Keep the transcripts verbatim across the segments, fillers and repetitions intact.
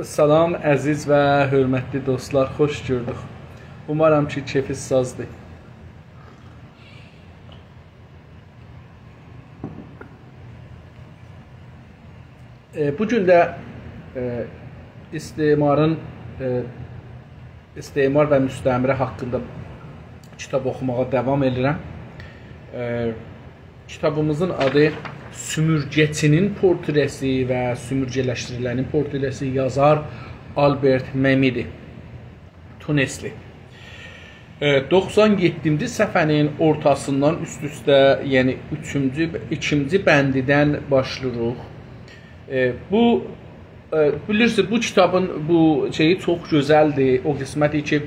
سلام، عزیز و حؤرمتلی دوستلار، خوش گؤردوک. اومارام کی، کئفینیز سازدیر. ائ، بو گون ده، ائ، استعمارین، ائ، استعمار و مستعمره حاقیندا کیتاب اوخوماغا داوام ائدیرم. ائ، کیتابیمیزین آدی سومورگه‌چی‌نین پورتره‌سی و سومورگه‌لشدیریلنین پورتره‌سی، یازار آلبرت مئمی‌دی، تونسلی. ائ، دوخسان یئددینجی صفحه‌نین اورتاسیندان اوست-اوسته، یعنی اوچونجو، ایکینجی بندیدن باشلاییریق. ائ، بو، ائ، بیلیرسینیز، بو کیتابین بو شئیی چوخ گؤزلدیر. او قسمتی کی،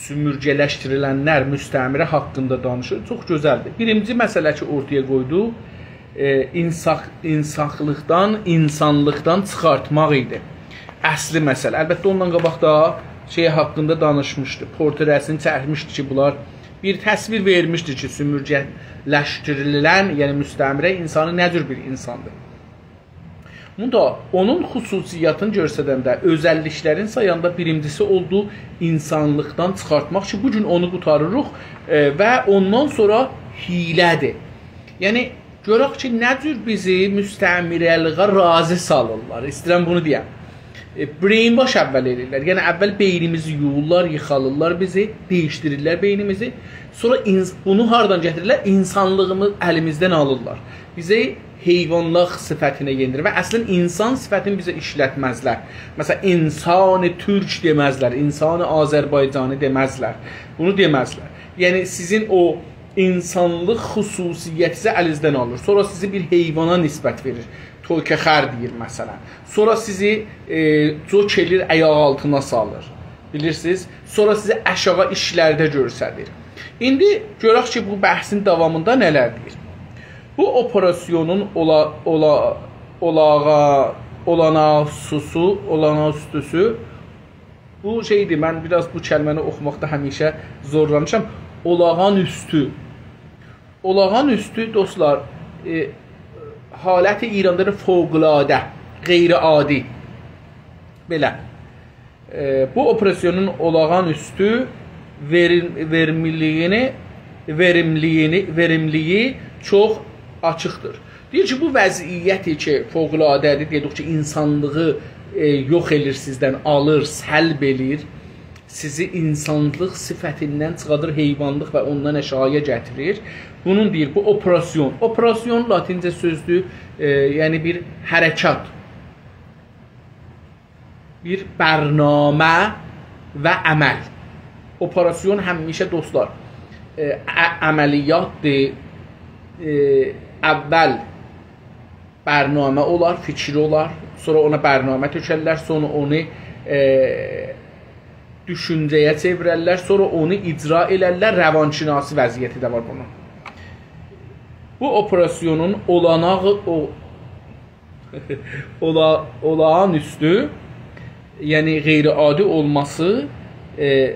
سومورگه‌لشدیریلنلر، مستعمره حاقیندا دانیشیر. چوخ گؤزلدیر. بیرینجی مسئله کی، اورتایا قویدو، ائ، اینساق-، اینساقلیقدان، اینسانلیقدان چیخارتماق ایدی. اصلی مسئله. البته، اوندان قاباق دا شئی حاقیندا دانیشمیشدی. پورتره‌سینی چکمیشدی کی، بونلار بیر تصویر وئرمیشدی کی، سومورگه‌لشدیریلن، یعنی مستعمره اینسانی نه جور بیر اینساندیر. بوندا اونون خصوصیتینی گؤسترنده، اؤزللیکلرین سایاندا بیرینجیسی اولدو اینسانلیقدان چیخارتماق کی، بو گون اونو قوتاریریق، ائ، و اوندان سونرا حیله‌دیر. یعنی، گؤرک کی، نه جور بیزی مستعمره‌لیگه راضی سالیرلار. ایسته‌ییرم بونو دئیم. ائ، brainwash اول ائله‌ییرلر. یعنی، اول بئینیمیزی یویورلار، ییخالیرلار بیزی، دییشدیریرلر بئینیمیزی. سونرا اینس-، بونو هاردان گتیریرلر؟ اینسانلیغیمیزی الیمیزدن آلیرلار. بیزی حیوانلیق صفتینه یئندیریر و اصلا اینسان صفتینی بیزه ایشلتمزلر. مثلا، اینسان تورک دئمزلر، اینسان آذربایجانی دئمزلر. بونو دئمزلر. یعنی، سیزین او اینسانلیق خصوصیتینیزی الینیزدن آلیر. سونرا سیزی بیر حیوانا نسبت وئریر. ترک‌خر دئییر، مثلا. سونرا سیزی، ائ، جوک ائله‌ییر، آیاق آلتینا سالیر. بیلیرسینیز؟ سونرا سیزی آشاغی ایشلرده گؤرسدیر. ایندی گؤرک کی، بو بحثین داوامیندا نه‌لر دئییر. بو اوپراسیونون اولا-، اولا-، اولاغا-، اولاناق‌سوسو، اولاناق‌اوستوسو، بو شئیدیر، من بیر آز بو کلمه‌نی اوخوماقدا همیشه زورلانمیشام. اولاغان اوستو. اولاغان اوستو، دوستلار، ائ، حالت ایراندا دا فوق‌العاده، غیرعادی. بئله. ائ، بو اوپراسیونون اولاغان اوستو وئریم-، وئریملیلیگینی، وئریملیلیگی، وئریملیلیگی چوخ آچیقدیر. دئییر کی، بو وضعیتی کی، فوق‌العاده‌دیر، دئدیک کی، اینسانلیغی، ائ، یوخ ائلیر سیزدن، آلیر، سلب ائلیر. سیزی اینسانلیق صفتیندن چیخادیر، حیوانلیق و اوندان آشاغییا گتیریر. بونون دئییر، بو اوپراسیون. اوپراسیون لاتینجه سؤزدور، ائ، یعنی بیر حرکات. بیر برنامه و عمل. اوپراسیون همیشه، دوستلار، ائ، ع-، عملیاتدیر. ائ، اول برنامه اولار، فیکیر اولار، سونرا اونا برنامه تؤکرلر، سونرا اونو، ائ، دوشونجه‌یه چئویررلر، سونرا اونو اجرا ائلرلر، روانشناسی وضعیتی ده وار بونون. بو اوپراسیونون اولاناغی، او، اولا-، اولاغان اوستو، یعنی غیرعادی اولماسی، ائ،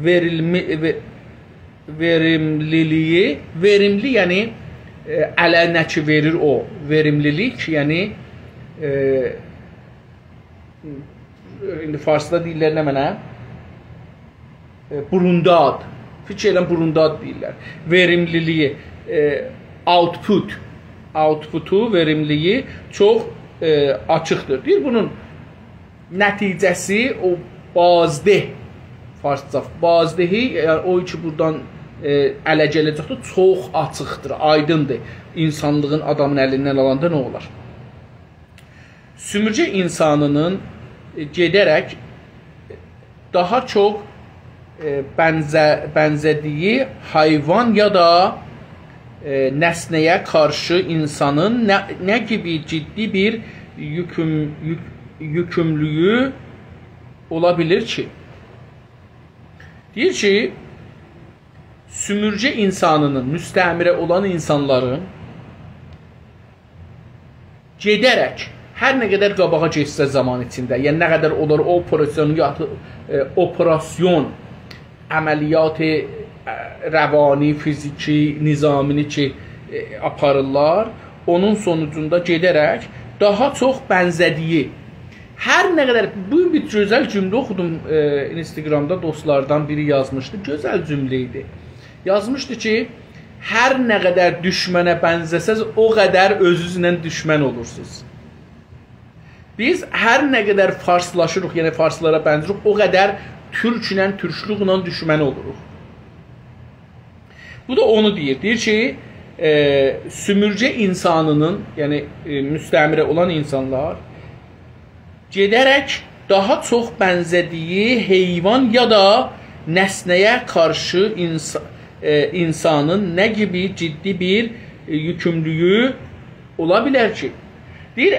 وئریلمی-، وئ-، وئریملیلیگی، وئریملی، یعنی، ائ، اله نه کی وئریر او، وئریملیلیک، یعنی، ائ، ایندی فارسدا دئییرلر نمنه؟ ائ، بورونداد. فیکیر ائدیرم، بورونداد دئییرلر. وئریملیلیگی، ائ، output، output-و، وئریملیلیگی چوخ، ائ، آچیقدیر. دئییر، بونون نتیجه‌سی، او بازده، فارسجا، بازدهی، یعنی او کی بورادان، ائ، اله گله‌جکدیر، چوخ آچیقدیر، آیدیندیر. اینسانلیغین آدامین الیندن آلاندا نه اولار؟ سومورگه اینسانینین، ائ، گئده‌رک داها چوخ، ائ، بنزه-، بنزه‌دیگی حیوان یا دا، ائ، نسنه‌یه قارشی اینسانین نه، نه کیمی جدی بیر یوکوم-، یوک-، یوکوملولوگو اولا بیلیر کی؟ دئییر کی، سومورگه اینسانینین، مستعمره اولان اینسانلارین گئده‌رک، هر نه قدر قاباغا گئتسه زامان ایچینده، یعنی نه قدر اونلار او اوپراسیونو یاتی-، ائ، اوپراسیون، عملیات، ائ، روانی، فیزیکی، نظامینی کی، ائ، آپاریرلار، اونون سونوجوندا گئده‌رک داها چوخ بنزه‌دیگی، هر نه قدر، بو گون بیر گؤزل جمله اوخودوم، ائ، اینستاگرامدا دوستلاردان بیری یازمیشدی. گؤزل جمله ایدی. یازمیشدی کی، «هر نه قدر دوشمنه بنزه‌سز، او قدر اؤزونوزله دوشمن اولورسونوز.» بیز هر نه قدر فارسلاشیریق، یعنی فارسلارا بنزیریک، او قدر تورکله، تورکلوکله دوشمن اولوروق. بو دا اونو دئییر. دئییر کی، ائ، سومورگه اینسانینین، یعنی، ائ، مستعمره اولان اینسانلار گئده‌رک داها چوخ بنزه‌دیگی حیوان یا دا نسنه‌یه قارشی اینس-، ائ، اینسانین نه کیمی جدی بیر، ائ، یوکوملولویو اولا بیلر کی، دئییر،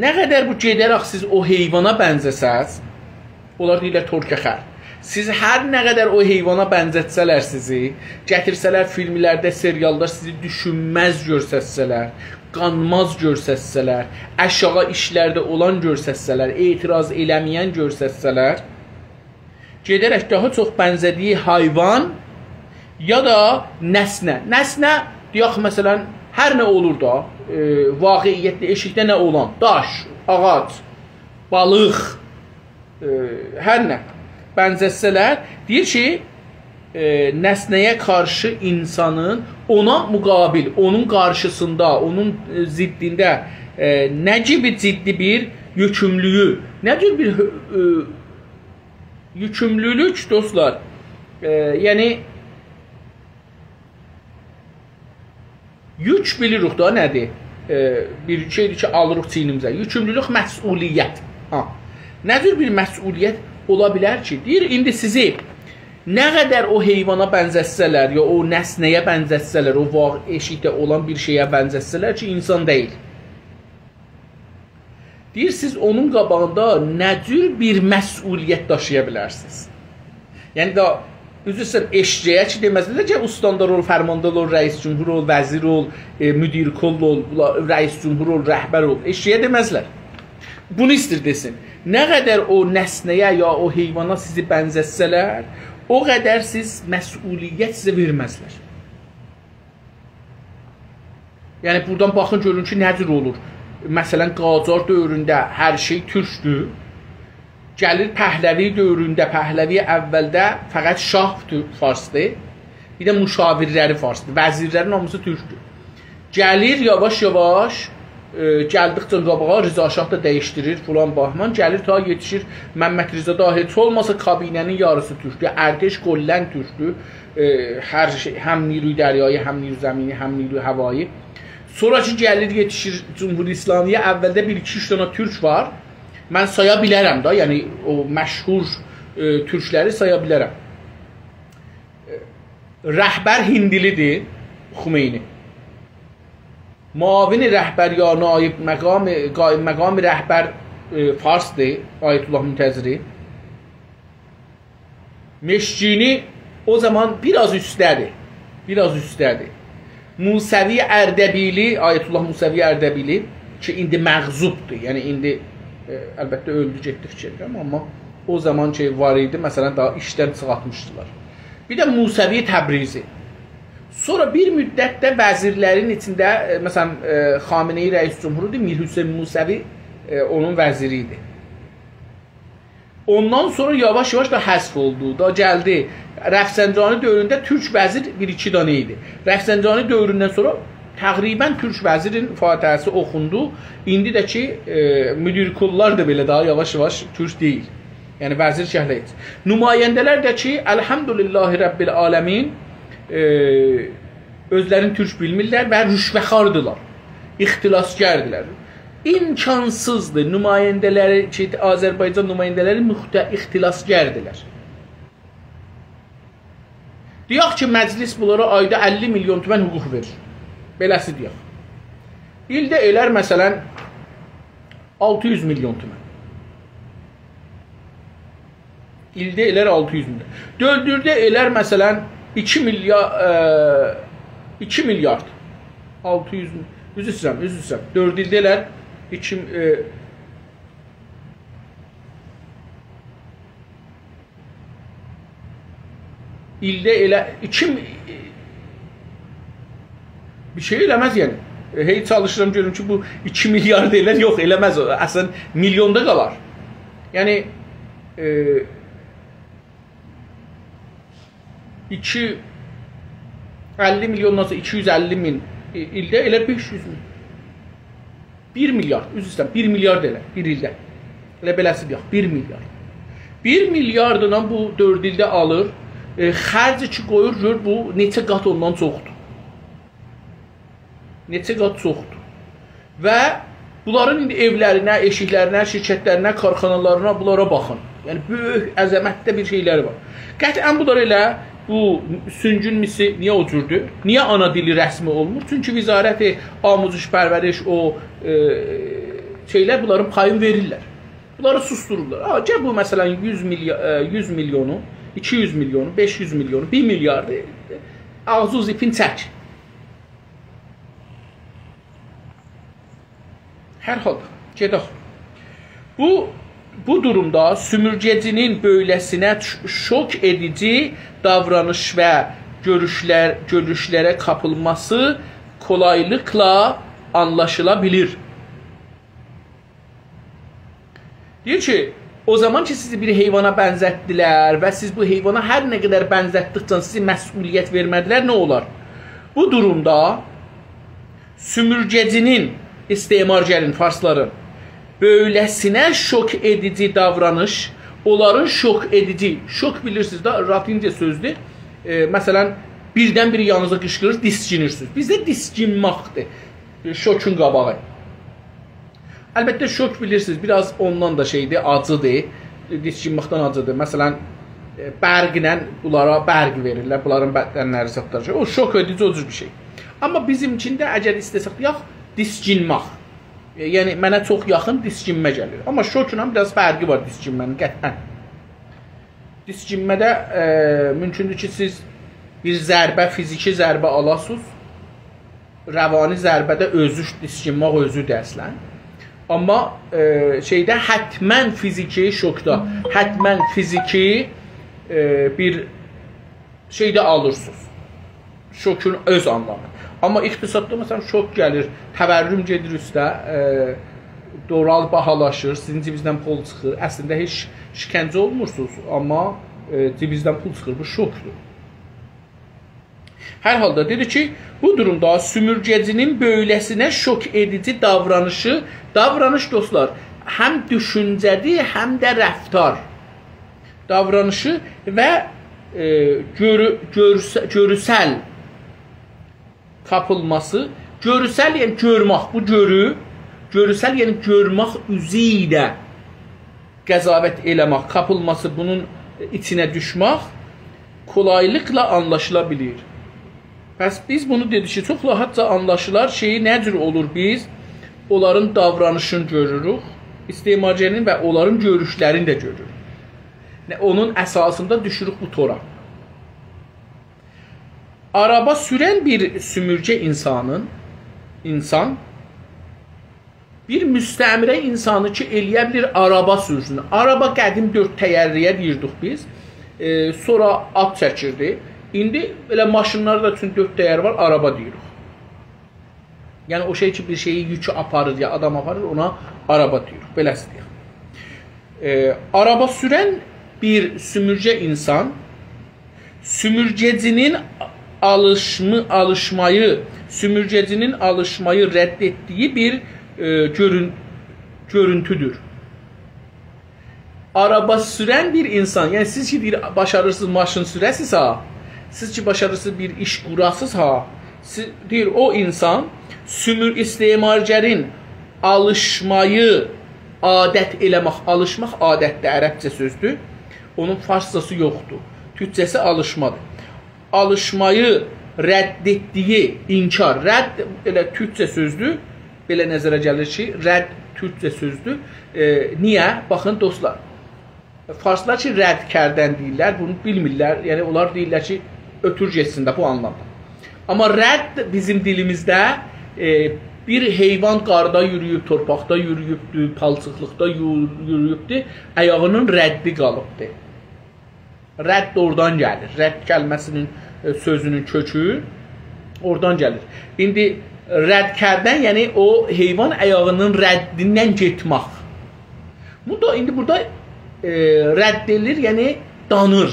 نه قدر بو گئده‌رک سیز او حیوانا بنزه‌سز، اونلار دئییرلر ترک خر. سیز هر نه قدر او حیوانا بنزتسه‌لر سیزی، گتیرسه‌لر فیلملرده، سریالدا سیزی دوشونمز گؤرستسه‌لر، قانماز گؤرستسه‌لر، آشاغی ایشلرده اولان گؤرستسه‌لر، اعتراض ائله‌مه‌ین گؤرستسه‌لر، گئده‌رک داها چوخ بنزه‌دیگی حیوان یا دا نسنه. نسنه، دئیک، مثلا، هر نه اولور دا، ائ، واقعیتده، ائشیکده نه اولان، داش، آغاج، بالیق، ائ، هر نه بنزتسه‌لر، دئییر کی، ائ، نسنه‌یه قارشی اینسانین اونا مقابل، اونون قارشیسیندا، اونون، ائ، ضدینده، ائ، نه کیمی جدی بیر یوکوملولویو، نه جور بیر، ائ، یوکوملولوک، دوستلار؟ ائ، یعنی، یوک بیلیریک دا نه‌دیر؟ ائ، بیر شئیدیر کی، آلیریق چیینیمیزه. یوکوملولوک، مسئولیت. ها. نه جور بیر مسئولیت اولا بیلر کی، دئییر، ایندی سیزی نه قدر او حیوانا بنزتسه‌لر، یا او نسنه‌یه بنزتسه‌لر، او واقع ائشیکده اولان بیر شئیه بنزتسه‌لر کی، اینسان دئییل. دئییر، سیز اونون قاباغیندا نه جور بیر مسئولیت داشییا بیلرسینیز؟ یعنی دا، عذر ایسته‌ییرم، ائششه‌یه کی دئمزلر کی، استاندار اول، فرماندار اول، رئیس جمهور اول، وزیر اول، ائ، مدیر کل اول، بولا-، رئیس جمهور اول، رهبر اول. ائششه‌یه دئمزلر. بونو ایستیر دئسین. نه قدر او نسنه‌یه یا او حیوانا سیزی بنزتسه‌لر، او قدر سیز مسئولیت سیزه وئرمزلر. یعنی، بورادان باخین، گؤرون کی، نه جور اولور. مثلا، قاجار دؤورونده هر شئی تورکدور. گلیر پهلوی دؤورونده، پهلوی اولده فقط شاه تو-، فارسدیر. بیر ده مشاورلری فارسدیر. وزیرلرین هامیسی تورکدور. گلیر یاواش-یاواش، ائ، گلدیکجه قاباغا رضا شاه دا دییشدیریر، فلان بهمان. گلیر تا یئتیشیر ممد رضا، دا هئچ اولماسا کابینه‌نین یاریسی تورکدور. ارتش کلاً تورکدور. ائ، هر شئی، هم نیروی دریایی، هم نیروی زمینی، هم نیروی هوایی. سونرا کی گلیر یئتیشیر جمهوری اسلامی‌یه، اولده بیر ایکی اوچ دنه تورک وار. من سایا بیلرم دا، یعنی او مشهور، ائ، تورکلری سایا بیلرم. ائ، رهبر هندیلی‌دیر، خمینی. معاون رهبر یا نایب مقام، قائم مقام رهبر، ائ، فارسدیر، آیت‌الله منتظری. مشکینی او زامان بیر آز اوسته‌دیر. بیر آز اوسته‌دیر. موسوی اردبیلی، آیت‌الله موسوی اردبیلی کی، ایندی مغضوبدور. یعنی، ایندی، ائ، البته، اؤلدو، گئتدی فیکیر ائدیرم، آمما او زامان کی وار ایدی، مثلا، داها ایشدن چیخارتمیشدیلار. بیر ده موسوی تبریزی. سونرا بیر مدت ده وزیرلرین ایچینده، ائ، مثلا، ائ، خامنه‌ای رئیس جمهورودور، میرحسین موسوی، ائ، اونون وزیری ایدی. اوندان سونرا یاواش-یاواش دا حذف اولدو. دا گلدی. رفسنجانی دؤورونده تورک وزیر بیر-ایکی دنه ایدی. رفسنجانی دؤوروندن سونرا تقریبا تورک وزیرین فاتحه‌سی اوخوندو. ایندی ده کی، ائ، مدیر کل‌لار دا بئله داها یاواش-یاواش تورک دئییل. یعنی وزیر شکلی هئچ. نماینده‌لر ده کی، الحمدلله رب العالمین، ائ، اؤزلرینی تورک بیلمیرلر و رشوه‌خواردیلار. اختلاسگردیلر. امکانسیزدیر نماینده‌لری کی، آذربایجان نماینده‌لری مخت-، اختلاسگردیلر. دئیک کی، مجلس بونلارا آیدا اللی میلیون تومن حقوق وئریر. بئله‌سی دئیک. ایلده ائلر، مثلا، آلتی یوز میلیون تومن. ایلده ائلر آلتی یوز میلیون. دؤلدورده ائلر، مثلا، ایکی میلیار، ائ، ایکی میلیارد. آلتی یوز، عذر ایسته‌ییرم، عذر ایسته‌ییرم. دؤرد ایلده ائلر ایکی، ائ، ایلده ائله ایکی، بیر شئی ائله‌مز، یعنی. ائ، هئی چالیشیرام گؤروم کی، بو ایکی میلیارد ائلر، یوخ، ائله‌مز او. اصلاً میلیوندا قالار. یعنی، ائ، ایکی، اللی میلیوندان سونرا ایکی یوز اللی مین ای-، ایلده ائلر بئش یوز مین. بیر میلیارد، عذر ایسته‌ییرم، بیر میلیارد ائله، بیر ایلده. ائله بئله‌سی دئیک، بیر میلیارد. بیر میلیاردینان بو دؤرد ایلده آلیر، ائ، خرج کی قویور، گؤر بو نئچه قات اوندان چوخدور. نئچه قات چوخدور. و بونلارین ایندی ائولرینه، ائشیکلرینه، شرکتلرینه، کارخانالارینا، بونلارا باخین. یعنی، بؤیوک، عظمتده بیر شئیلری وار. قطعاً بونلار ائله بو سونگون میسی نییه او جوردور؟ نییه آنا دیلی رسمی اولمور؟ چونکی وزارت آموزش پرورش او، ائ، شئیلر بونلارین پایین وئریرلر. بونلاری سوسدورورلار. ها، گل بو، مثلاً، یوز میلیار، ائ، یوز میلیونو، ایکی یوز میلیونو، بئش یوز میلیونو، بیر میلیاردی، آغزی ایپین چک. هر حالدا، گئدک. بو، بو دورومدا سومورگه‌جی‌نین بؤیله‌سینه ش-، شوک ائدیجی داورانیش و گؤروشلر، گؤروشلره قاپیلماسی کولایلیقلا آنلاشیلا بیلیر. دئییر کی، او زامان کی، سیزی بیر حیوانا بنزتدیلر و سیز بو حیوانا هر نه قدر بنزتدیکجه سیزه مسئولیت وئرمه‌دیلر، نه اولار؟ بو دورومدا سومورگه‌جی‌نین، استعمارگرین، فارسلارین بؤیله‌سینه شوک ائدیجی داورانیش، اونلارین شوک ائدیجی، شوک بیلیرسینیز ده، لاتینجه سؤزدور. ائ، مثلاً، بیردن-بیره یانینیزدا قیشقیریر، دیسکینیرسینیز. بیزده دیسکینماقدیر، ائ، شوکون قاباغی. البته، شوک بیلیرسینیز، بیر آز اوندان دا شئیدیر، آجیدیر. دیسکینماقدان آجیدیر. مثلاً، ائ، برقله بونلارا برق وئریرلر، بونلارین بدنلری زادلار. او شوک ائدیجی او جور بیر شئی. آمما بیزیم اوچون ده، اگر ایسته‌سک، یاخ، دیسکینماق. ائ، یعنی، منه چوخ یاخین دیسکینمه گلیر. آمما شوکلا بیر آز فرقی وار دیسکینمه‌نین، قطعاً. دیسکینمه‌ده، ائ، مومکوندور کی، سیز بیر ضربه، فیزیکی ضربه آلاسینیز. روانی ضربه ده اؤزو، دیسکینماق اؤزودور اصلاً. آمما، ائ، شئیده حتماً فیزیکی، شوکدا حتماً فیزیکی، ائ، بیر شئیده آلیرسینیز. شوکون اؤز آنلامی. آمما اقتصاددا، مثلاً، شوک گلیر، تورم گئدیر اوسته، ائ، دلار باهالاشیر، سیزین جیبینیزدن پول چیخیر. اصلینده هئچ شکنجه اولمورسونوز، آمما، ائ، جیبینیزدن پول چیخیر. بو شوکدور. هر حالدا دئدی کی، بو دورومدا سومورگه‌جی‌نین بؤیله‌سینه شوک ائدیجی داورانیشی، داورانیش، دوستلار، هم دوشونجه‌دیر، هم ده رفتار. داورانیشی و، ائ، گؤرو-، گؤرسه-، گؤروسل قاپیلماسی، گؤروسل، یعنی گؤرمک، بو گؤرو، گؤروسل، یعنی گؤرمک اوزو ایله قضاوت ائله‌مک، قاپیلماسی، بونون ایچینه دوشمک کولایلیقلا آنلاشیلا بیلیر. پس بیز بونو دئدیک کی، چوخ راحتجا آنلاشیلار کی، نه جور اولور بیز اونلارین داورانیشینی گؤروروک، استعمارگرین و اونلارین گؤروشلرینی ده گؤروروک. نه، اونون اساسیندا دوشوروک بو تورا. آرابا سورن بیر سومورگه اینسانین، اینسان، بیر مستعمره اینسانی کی، ائلیه بیلیر آرابا سورسون. آرابا قدیم دؤرد تگرلی‌یه دئییردیک بیز. ائ، سونرا آت چکیردی. ایندی ائله ماشینلار دا چون دؤرد تگری وار، آرابا دئییریک. یعنی او شئی کی، بیر شئیی، یوکو آپاریر یا آدام آپاریر، اونا آرابا دئییریک. بئله‌سی دئیک. ائ، آرابا سورن بیر سومورگه اینسان سومورگه‌جی‌نین آلیشمی-، آلیشمایی، سومورگه‌جی‌نین آلیشمایی رد ائتدیگی بیر، ائ، گؤرون-، گؤرونتودور. آرابا سورن بیر اینسان، یعنی سیز کی، دئییر، باشاریرسینیز ماشین سوره‌سیز ها، سیز کی، باشاریرسینیز بیر ایش قوراسیز ها، سی-، دئییر، او اینسان سومور-، استعمارگرین آلیشمایی عادت ائله‌مک، آلیشماق عادتدیر، عربجه سؤزدور. اونون فارسجاسی یوخدور. تورکجه‌سی آلیشمادیر. آلیشمایی رد ائتدیگی، انکار، رد ائله تورکجه سؤزدور. بئله نظره گلیر کی، رد تورکجه سؤزدور. ائ، نییه؟ باخین، دوستلار. فارسلار کی، رد کردن دئییرلر، بونو بیلمیرلر. یعنی، اونلار دئییرلر کی، اؤتور گئتسین ده بو آنلامدا. آمما رد بیزیم دیلیمیزده، ائ، بیر حیوان قاردا یورویوب، تورپاقدا یورویوبدور، پالچیقلیقدا یو-، یورویوبدور، آیاغینین ردی قالیبدیر. رد اورادان گلیر. رد کلمه‌سینین، ائ، سؤزونون کؤکو اورادان گلیر. ایندی رد کردن، یعنی او حیوان آیاغینین ردیندن گئتمک. بو دا ایندی بورادا، ائ، رد ائدیر، یعنی دانیر.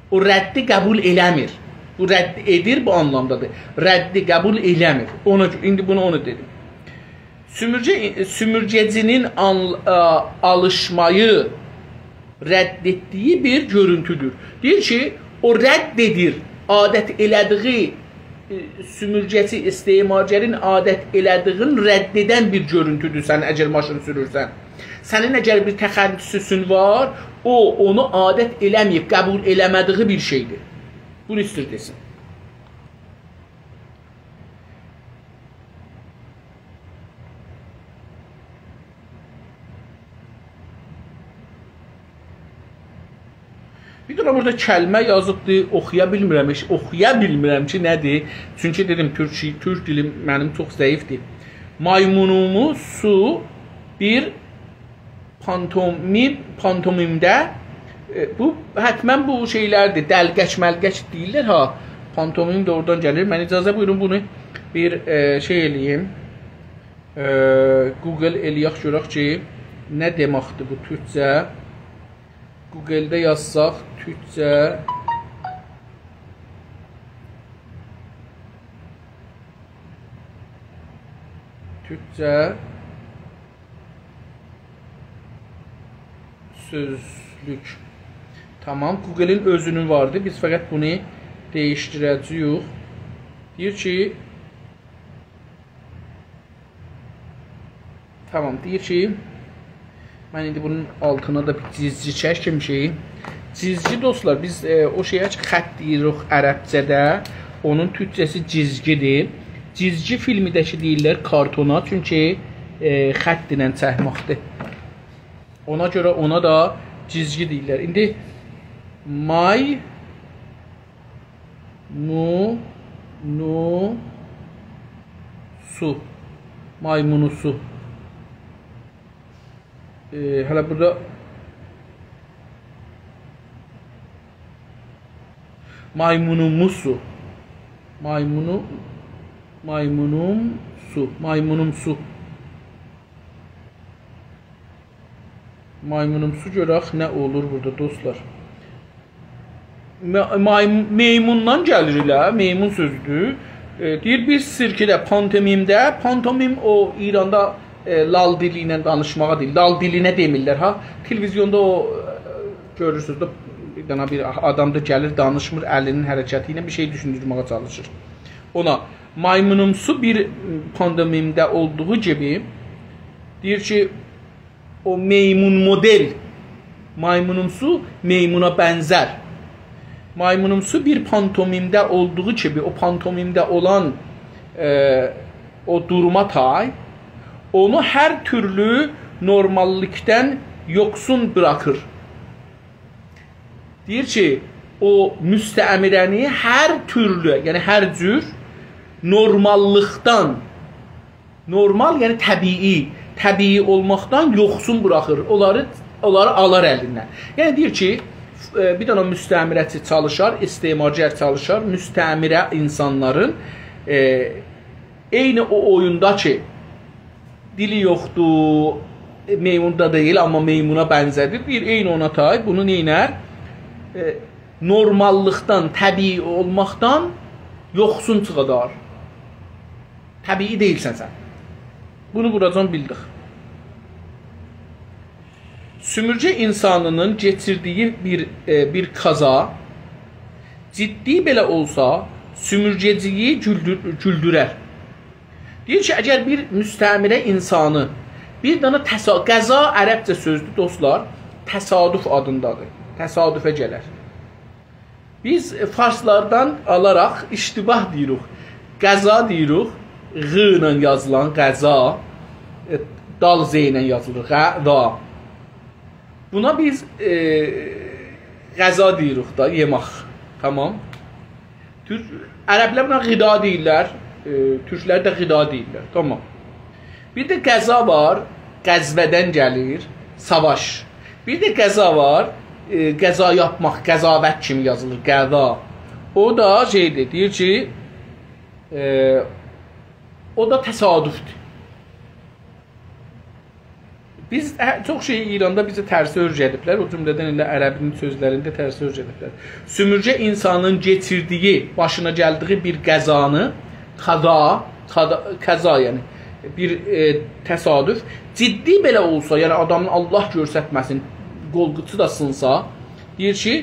او ردی قبول ائله‌میر. بو رد ائدیر، بو آنلامدادیر. ردی قبول ائله‌میر. اونا گؤ-، ایندی بونو اونا دئدیم. سومورگه، سومورگه‌جی‌نین آل-، آ، آلیشمایی رد ائتدیگی بیر گؤرونتودور. دئییر کی، او رد ائدیر، عادت ائله‌دیگی، ائ، سومورگه‌چی، استعمارگرین عادت ائله‌دیگین رد ائدن بیر گؤرونتودور سن اگر ماشین سورورسن. سنین اگر بیر تخصصون وار، او اونو عادت ائله‌مه‌ییب، قبول ائله‌مه‌دیگی بیر شئیدیر. بونو ایستیر دئسین. بیر دنه بورادا کلمه یازیبدی، اوخویا بیلمیرم، هئچ اوخویا بیلمیرم کی، نه‌دیر. چونکی دئدیم، تورک، تورک دیلیم منیم چوخ ضعیفدیر. مایمونوموسو بیر پانتومیم، پانتومیمده، ائ، بو، حتماً بو شئیلردیر، دلقک ملقک دئییرلر ها. پانتومیم ده اورادان گلیر. من اجازه بویورون بونو بیر، ائ، شئی ائله‌ییم. ائ، گوگل ائله‌یک گؤرک کی، نه دئمکدیر بو تورکجه. گوگلده یازساق، تورکجه، تورکجه سؤزلوک. تامام، گوگلین اؤزونون واردی. بیز فقط بونو دییشدیره‌جه‌ییک. دئییر کی، تامام، دئییر کی، من ایندی بونون آلتینا دا بیر جیزگی چکمیشم. جیزگی، دوستلار، بیز، ائ، او شئیه کی، خط دئییریک عربجه‌ده، اونون تورکجه‌سی جیزگی‌دیر. جیزگی فیلمی ده کی دئییرلر کارتونا، چونکی، ائ، خط ایله چکمکدیر. اونا گؤره اونا دا جیزگی دئییرلر. ایندی مای مو، نو، سو. مایمونوسو. ائ، هله بورادا مایمونوموسو. مایمونو، مایمونومسو. مایمونومسو. مایمونومسو گؤرک نه اولور بورادا، دوستلار. مه-، مای-، میموندان گلیر ائله، میمون سؤزودور. ائ، دئییر، بیر سیرکده، پانتومیمده، پانتومیم او ایراندا، ائ، لال دیلی ایله دانیشماغا دئییر. لال دیلینه دئمیرلر ها. تلویزیوندا او، ائ، گؤرورسونوز ده، بیر دنه بیر آدام دا گلیر، دانیشمیر، الینین حرکتی ایله بیر شئی دوشوندورمه‌یه چالیشیر. اونا مایمونومسو بیر پانتومیمده اولدوغو کیمی، دئییر کی، او میمون مدل، مایمونومسو، میمونا بنزر. مایمونومسو بیر پانتومیمده اولدوغو کیمی، او پانتومیمده اولان، ائ، او دوروما تای، اونو هر تورلو نورماللیکدن یوخسون بوراخیر. دئییر کی، او مستعمره‌نی هر تورلو، یعنی هر جور نورماللیقدان، نورمال، یعنی طبیعی، طبیعی اولماقدان یوخسون بوراخیر. اونلاری، اونلاری آلار الیندن. یعنی دئییر کی، ائ، بیر دنه مستعمره‌چی چالیشار، استعمارگر چالیشار، مستعمره اینسانلارین، ائ، عینی او اویوندا کی، دیلی یوخدور، میمون دا دئییل، آمما میمونا بنزه‌دیر. دئییر، عینی اونا تای، بونو نئینر؟ ائ، نورماللیقدان، طبیعی اولماقدان یوخسون چیخادار. طبیعی دئییلسن سن. بونو بوراجان بیلدیک. سومورگه اینسانینین کئچیردیگی بیر، ائ، بیر قضا، جدی بئله اولسا، سومورگه‌چی‌یی گولدور-، گولدورر. دئییر کی، اگر بیر مستعمره اینسانی، بیر دنه تسا-، قضا عربجه سؤزدور، دوستلار، تصادف آدیندادیر. تصادفه گلر. بیز فارسلاردان آلاراق اشتباه دئییریک. قضا دئییریک، غ ایله یازیلان قضا، ائ، دال ز ایله یازیلیر، غذا. بونا بیز، ائ، غذا دئییریک دا، یئمک. تامام. تورک، عربلر بونا غذا دئییرلر، ائ، تورکلر ده غذا دئییرلر. تامام. بیر ده قضا وار، غزوه‌دن گلیر، ساواش. بیر ده قضا وار، ائ، قضا یاپماق، قضاوت کیمی یازیلیر، قضا. او دا شئیدیر، دئییر کی، ائ، او دا تصادفدور. بیز، هه، چوخ شئی ایراندا بیزه ترسه اؤیره‌دیبلر. او جمله‌دن ائله عربی‌نین سؤزلرینده ترسه اؤیره‌دیبلر. سؤمورگه اینسانین کئچیردیگی، باشینا گلدیگی بیر قضانی، قضا، قضا، قضا، یعنی بیر، ائ، تصادف، جدی بئله اولسا، یعنی آدامین الله گؤرستمه‌سین، قول-قیچی دا سینسا، دئییر کی،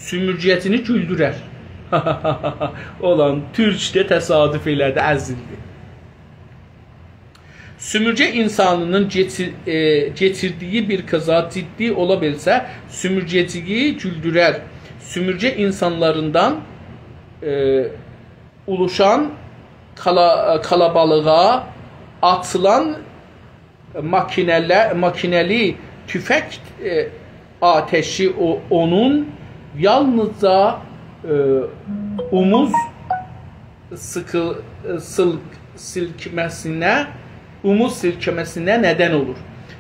سؤمورگه‌چینی گولدورر. اولان تورک ده تصادف ائله‌دی، ازیلدی. سؤمورگه اینسانینین کئچی-، ائ، کئچیردیگی بیر قضا جدی اولا بیلسه، سؤمورگه‌چیگی گولدورر. سؤمورگه اینسانلاریندان، ائ، اولوشان قالا-، قالابالیغا آتیلان ماکینه‌له-، ماکینه‌لی توفنگ، ائ، آتشی او-، اونون یالنیزجا، ائ، اوموز سیکی-، سیل-، سیلکمه‌سینه، اوموز سیلکمه‌سینه ندن اولور.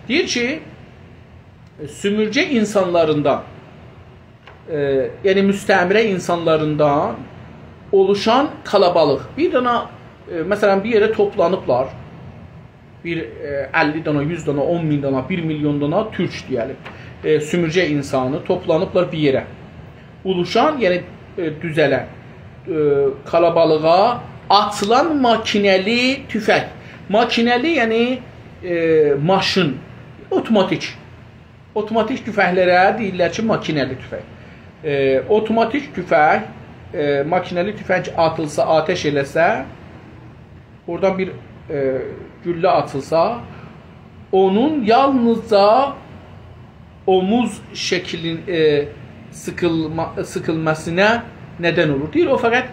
دئییر کی، سؤمورگه اینسانلاریندان، ائ، یعنی مستعمره اینسانلاریندان اولوشان قالابالیق. بیر دانا، ائ، مثلا، بیر یئره توپلانیبلار. بیر، ائ، اللی دانا، یوز دانا، اون مین دانا، بیر میلیون دانا تورک دئیه‌لیم. ائ، سؤمورگه اینسانی توپلانیبلار بیر یئره. اولوشان، یعنی، ائ، دوزه‌لن، ائ، قالابالیغا آتیلان ماکینه‌لی توفنگ. ماکینه‌لی، یعنی، ائ، ماشین، اوتوماتیک. اوتوماتیک توفنگلره دئییرلر کی، ماکینه‌لی توفنگ. ائ، اوتوماتیک توفنگ، ائ، ماکینه‌لی توفنگ آتیلسا، آتش ائله‌سه، اورادان بیر، ائ، گولله آتیلسا، اونون یالنیزجا اوموز شکلین، ائ، سیکیلما-، سیکیلمه‌سینه ندن اولور. دئییر، او فقط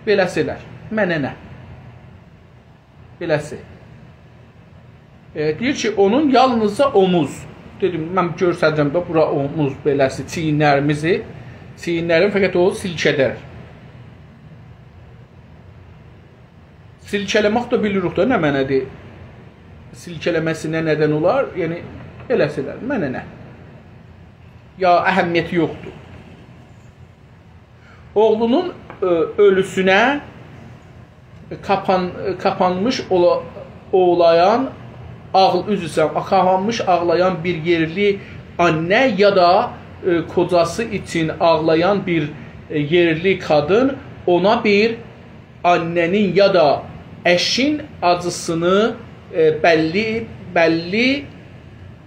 بئله‌سی ائلر. منه نه؟ بئله‌سی. ائ، دئییر کی، اونون یالنیزجا اوموز. دئدیم، من گؤستره‌جم ده، بورا اوموز بئله‌سی، چیینلریمیزی، چیینلرین فقط او سیلکه‌در. سیلکه‌له‌مک ده بیلیریک ده نه معنادیر. سیلکه‌له‌مه‌سینه ندن اولار، یعنی بئله‌سی ائلر، منه نه؟ یا اهمیتی یوخدور. اوغلونون، ائ، اؤلوسونه قاپان-، قاپانمیش اولا-، اوغلایان، آغل-، عذر ایسته‌ییرم، قاپانمیش آغلایان بیر یئرلی آننه یا دا، ائ، کوجاسی اوچون آغلایان بیر، ائ، یئرلی قادین اونا بیر آننه‌نین یا دا ائشین آجیسینی، ائ، بللی، بللی،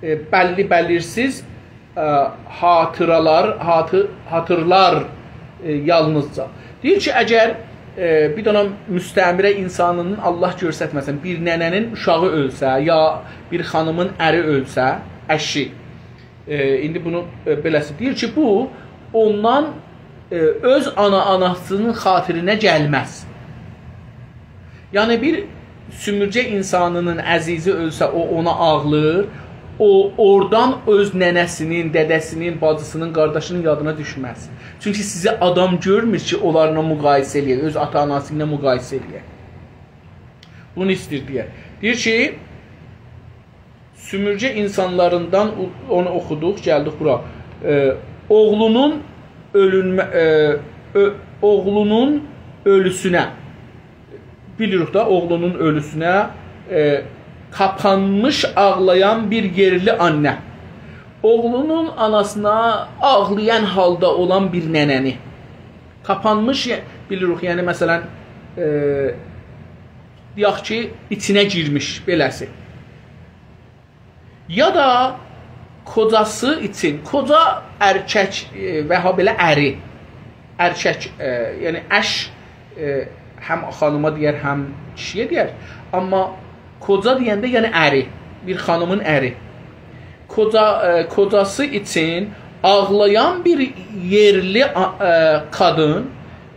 ائ، بللی بلیرسیز ائ، خاطیرالار، خاطی-، خاطیرلار، ائ، یالنیزجا. دئییر کی، اگر، ائ، بیر دنه مستعمره اینسانینین، الله گؤسترمه‌سین، بیر ننه‌نین اوشاغی اؤلسه، یا بیر خانیمین اری اؤلسه، ائشی، ائ، ایندی بونو، ائ، بئله‌سی دئییر کی، بو اوندان، ائ، اؤز آنا-آناسینین خاطیرینه گلمز. یعنی، بیر سؤمورگه اینسانینین عزیزی اؤلسه، او اونا آغلیر. او، اورادان اؤز ننه‌سینین، دده‌سینین، باجیسینین، قارداشینین یادینا دوشمز. چونکی سیزی آدام گؤرمور کی، اونلارلا مقایسه ائله‌یه، اؤز آتا-آناسی ایله مقایسه ائله‌یه. بونو ایسته‌ییر دئیه. دئییر کی، سؤمورگه اینسانلاریندان او-، اونو اوخودوق، گلدیک بورا. ائ، اوغلونون اؤلونمه-، ائ، اؤ-، اوغلونون اؤلوسونه، بیلیریک دا، اوغلونون اؤلوسونه، ائ، قاپانمیش آغلایان بیر یئرلی آننه. اوغلونون آناسینا آغلایان حالدا اولان بیر ننه‌نی. قاپانمیش، یع-، بیلیریک، یعنی، مثلا، ائ، دئیک کی، ایچینه گیرمیش، بئله‌سی. یا دا کوجاسی اوچون، کوجا ارکک، ائ، و هابئله اری. ارکک، ائ، یعنی ائش، ائ، هم خانیما دئیر، هم کیشی‌یه دئیر. آمما کوجا دئینده، یعنی اری، بیر خانیمین اری. کوجا، ائ، کوجاسی اوچون آغلایان بیر یئرلی، آ-، ائ، قادین،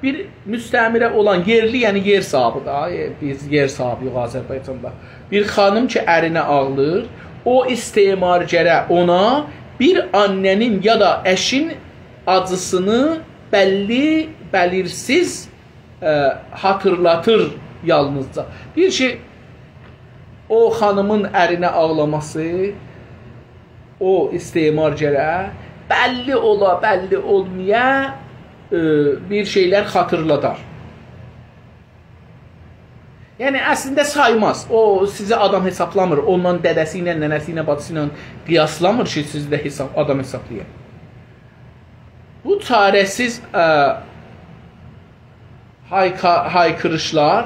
بیر مستعمره اولان یئرلی، یعنی یئر صاحیبی دا، ائ، بیز یئر صاحیبی‌ییک آذربایجاندا. بیر خانیم کی، ارینه آغلیر، او استعمارگره اونا بیر آننه‌نین یا دا ائشین آجیسینی بللی، بلیرسیز، ائ، خاطیرلاتیر یالنیزجا. دئییر کی، او خانیمین ارینه آغلاماسی، او استعمارگره بللی اولا، بللی اولمایا، ائ، بیر شئیلر خاطیرلادار. یعنی، اصلینده سایماز. او سیزی آدام حسابلامیر. اونونلا دده‌سی ایله، ننه‌سی ایله، باجیسی ایله قیاسلامیر کی، سیزی ده حساب، آدام حسابلایا. بو چاره‌سیز، ا، هایکا-، هایکیریشلار،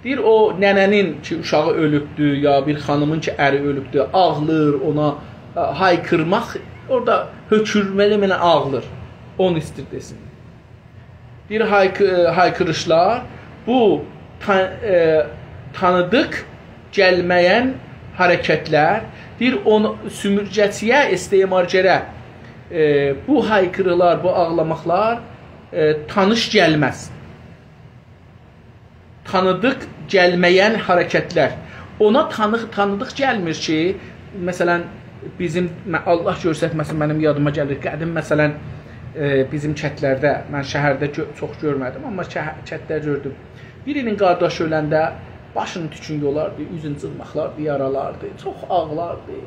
دئییر، او ننه‌نین کی، اوشاغی اؤلوبدو، یا بیر خانیمین کی، اری اؤلوبدو، آغلیر، اونا، ا، هایکیرماق، اورادا هؤکورمه‌لی منه آغلیر. اونو ایستیر دئسین. دئییر، هایکی-، ائ، هایکیریشلار، بو تان-، ائ، تانیدیق گلمه‌ین حرکتلر، دئییر، اونو سومورگه‌چی‌یه، استعمارگره، ائ، بو هایکیریلار، بو آغلاماقلار، ائ، تانیش گلمز. تانیدیق گلمه‌ین حرکتلر. اونا تانیق-، تانیدیق گلمیر کی، مثلا، بیزیم، مه-، الله گؤسترمه‌سین، منیم یادیما گلیر. قدیم، مثلا، ائ، بیزیم کتلرده، من شهرده گؤ-، چوخ گؤرمه‌دیم، آمما شهر-، کتده گؤردوم. بیرینین قارداشی اؤلنده باشینین توکون یولاردی، اوزون جیرماقلاردی، یارالاردی، چوخ آغلاردی.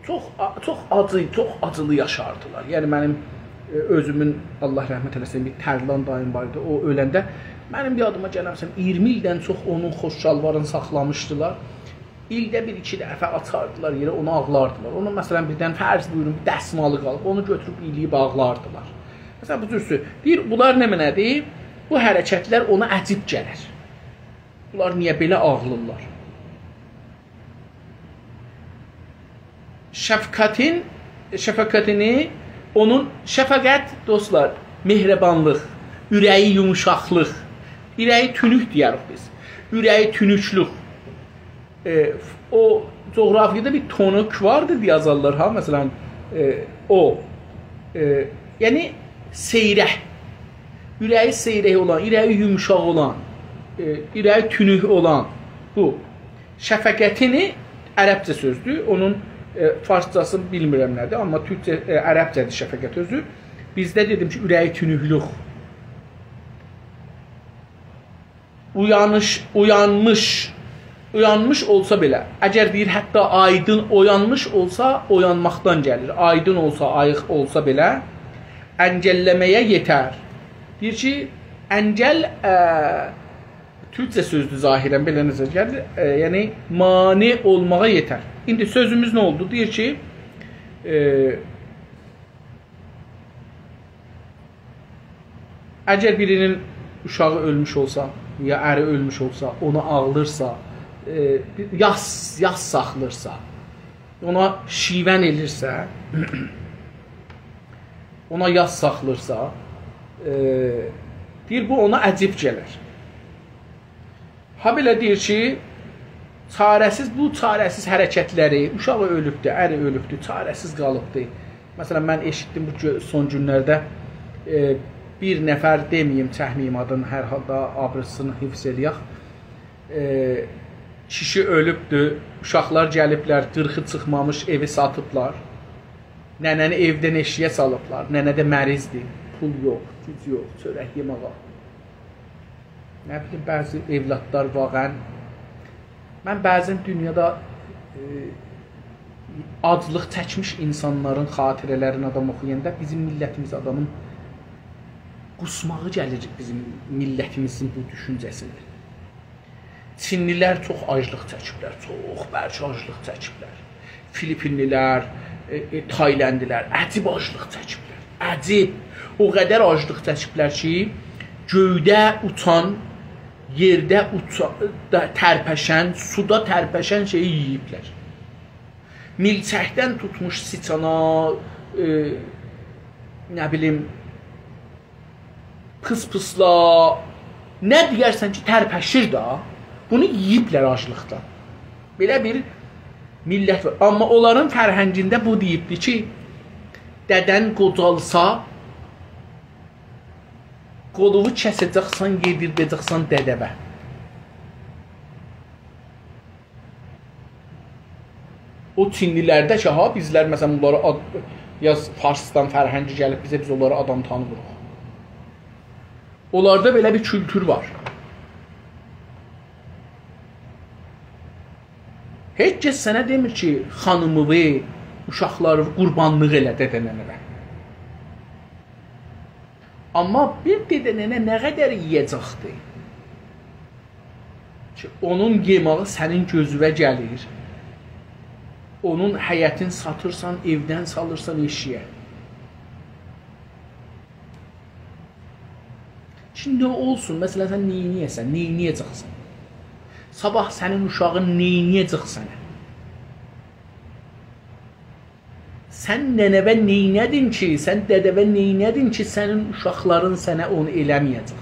چوخ آ-، چوخ آجی، چوخ آجیلی یاشاردیلار. یعنی منیم، ائ، اؤزومون، الله رحمت ائله‌سین، بیر ترلان داییم وار ایدی. او اؤلنده منیم یادیما گلن، مثلا، اییرمی ایلدن چوخ اونون خوش شالوارینی ساخلامیشدیلار. ایلده بیر-ایکی دفعه آچاردیلار یئره، اونو آغلاردیلار. اونون، مثلا، بیردن فرض بویورون، بیر دسمالی قالیب، اونو گؤتوروب اییله‌ییب آغلاردیلار. مثلا، بو جور سؤ-، دئییر، بونلار نمنه‌دیر؟ بو حرکتلر اونا عجیب گلر. بونلار نییه بئله آغلیرلار؟ شفقتین، شفقتینی، اونون شفقت، دوستلار، مهربانلیق، اوره‌یی یوموشاقلیق، اوره‌یی تونوک دئیه‌ریک بیز. اوره‌یی تونوکلوک. ائ، او جغرافیادا بیر تونوک واردی دئیه یازارلار ها، مثلا، ائ، او، ائ، یعنی سیرک. اوره‌یی سیرک اولان، اوره‌یی یوموشاق اولان، ائ، اوره‌یی تونوک اولان بو. شفقتینی عربجه سؤزدور. اونون، ائ، فارسجاسی بیلمیرم نه‌دیر، آمما تورکجه، ائ، عربجه‌دیر شفقت سؤزو. بیزده دئدیم کی، اوره‌یی تونوکلوک. اویانیش، اویانمیش، اویانمیش اولسا بئله، اگر دئییر، حتی آیدین اویانمیش اولسا، اویانماقدان گلیر. آیدین اولسا، آییق اولسا بئله، انگلله‌مه‌یه یئتر. دئییر کی، انگل، ا، تورکجه سؤزدور ظاهرا، بئله نظره گلیر. ا، یعنی، مانع اولماغا یئتر. ایندی سؤزوموز نه اولدو؟ دئییر کی، ائ، اگر بیرینین اوشاغی اؤلموش اولسا، یا اری اؤلموش اولسا، اونا آغلیرسا، ائ، یاس، یاس ساخلیرسا، اونا شیون ائلیرسه، اونا یاس ساخلیرسا، ائ، دئییر، بو اونا عجیب گلر. هابئله دئییر کی، چاره‌سیز، بو چاره‌سیز حرکتلری، اوشاغی اؤلوبدو، اری اؤلوبدو، چاره‌سیز قالیبدی. مثلا، من ائشیتدیم بو گو-، سون گونلرده، ائ، بیر نفر دئمه‌ییم، چکمه‌ییم آدینی، هر حالدا آبریسینی حفظ ائله‌یک. ائ، کیشی اؤلوبدو، اوشاقلار گلیبلر، قیرخی چیخمامیش ائوی ساتیبلار. ننه‌نی ائودن ائشیگه سالیبلار. ننه ده مریضدیر. پول یوخ، گوج یوخ، چؤرک یئماغا. نه بیلیم، بعضی اولادلار واقعا، من بعضا دونیادا، ائ، آجلیق چکمیش اینسانلارین خاطره‌لرینی آدام اوخویاندا بیزیم میللتیمیز آدامین قوسماغی گلیر بیزیم میللتیمیزین بو دوشونجه‌سینه. چینلیلر چوخ آجلیق چکیبلر، چوخ برک آجلیق چکیبلر. فیلیپینلیلر، ائ، ائ، تایلندلیلر عجیب آجلیق چکیبلر. عجیب. او قدر آجلیق چکیبلر کی، گؤیده اوچان، یئرده اوچان، دا، ترپشن، سودا ترپشن شئیی یئییبلر. میلچکدن توتموش سیچانا، ائ، نه بیلیم، پیس‌پیسلا، نه دئیرسن کی، ترپشیر دا، بونو یئییبلر آجلیقدان. بئله بیر میللت وار. آمما اونلارین فرهنگینده بو دئییبدی کی، دده‌ن قوجالسا، قولووو کسه‌جکسن، یئدیرده‌جکسن دده‌وه. او چینلیلرده کی، ها، بیزلر، مثلا، بونلاری آد-، یا فارسدان فرهنگی گلیب بیزه، بیز اونلاری آدام تانیمیریق. اونلاردا بئله بیر کولتور وار. هئچ کس سنه دئمیر کی، خانیمینی، اوشاقلاری قوربانلیق ائله دده ننه‌وه. آمما بیر دده ننه نه قدر یئیه‌جکدی؟ اونون یئماغی سنین گؤزووه گلیر. اونون حیطین ساتیرسان، ائودن سالیرسان ائشییه. ایچینده اولسون، مثلا، سن نئینیه‌سن، نئینیه‌جکسن؟ صاباح سنین اوشاغین نئینیه‌جک سنه؟ سن ننه‌وه نئینه‌دین کی، سن دده‌وه نئینه‌دین کی، سنین اوشاقلارین سنه اونو ائله‌مه‌یه‌جک؟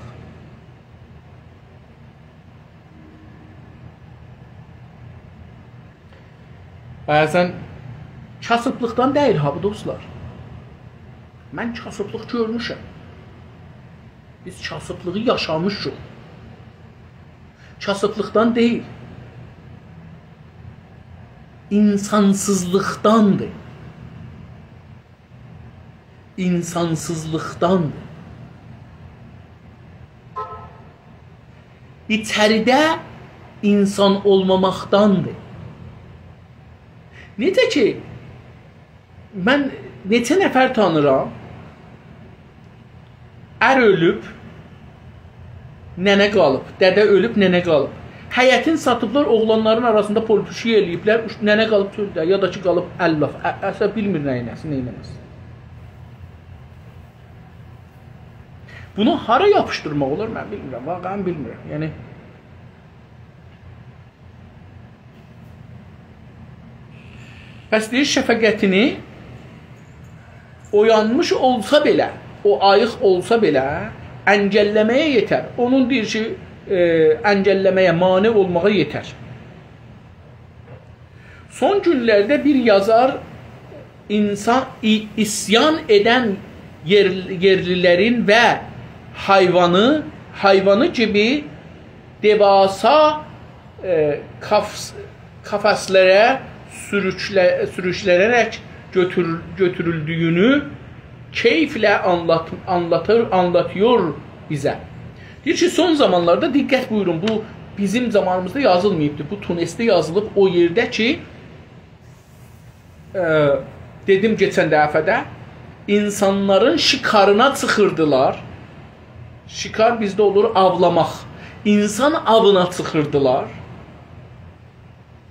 بعضا کاسیبلیقدان دئییل ها بو، دوستلار. من کاسیبلیق گؤرموشم. بیز کاسیبلیغی یاشامیشیق. کاسیبلیقدان دئییل. اینسانسیزلیقداندیر. اینسانسیزلیقداندیر. ایچریده اینسان اولماماقداندیر. نئجه کی، من نئچه نفر تانیرام، ار اؤلوب، ننه قالیب، دده اؤلوب، ننه قالیب. حیطین ساتیبلار، اوغلانلارین آراسیندا پول‌پوشوی ائله‌ییبلر، اوش-، ننه قالیب چؤلده، یا دا کی، قالیب علاف. ا-، اصلا بیلمیر نه ائله‌سین، نه ائله‌مه‌سین. بونو هارا یاپیشدیرماق اولار، من بیلمیرم، واقعا بیلمیرم. یعنی، پس دئییر، شفقتینی اویانمیش اولسا بئله، او آییق اولسا بئله، انگلله‌مه‌یه یئتر. اونون دئییر کی، ائ، انگلله‌مه‌یه، مانع اولماغا یئتر. سون گونلرده بیر یازار اینسان، ای-، عصیان ائدن یئر-، یئرلی‌لرین و حیوانی، حیوانی کیمی دئواسا، ائ، قفس-، قفس‌لره سوروکله-، سوروکلنه‌رک گؤتور-، گؤتورولدویونو کئیفله آنلات-، آنلاتیر، آنلاتیور بیزه. دئییر کی، سون زامانلاردا، دقت بویورون، بو بیزیم زامانیمیزدا یازیلماییبدیر. بو تونسده یازیلیب، او یئرده کی، ائ، دئدیم کئچن دفعه ده، اینسانلارین شکارینا چیخیردیلار. شکار بیزده اولور آولاماق. اینسان آوینا چیخیردیلار.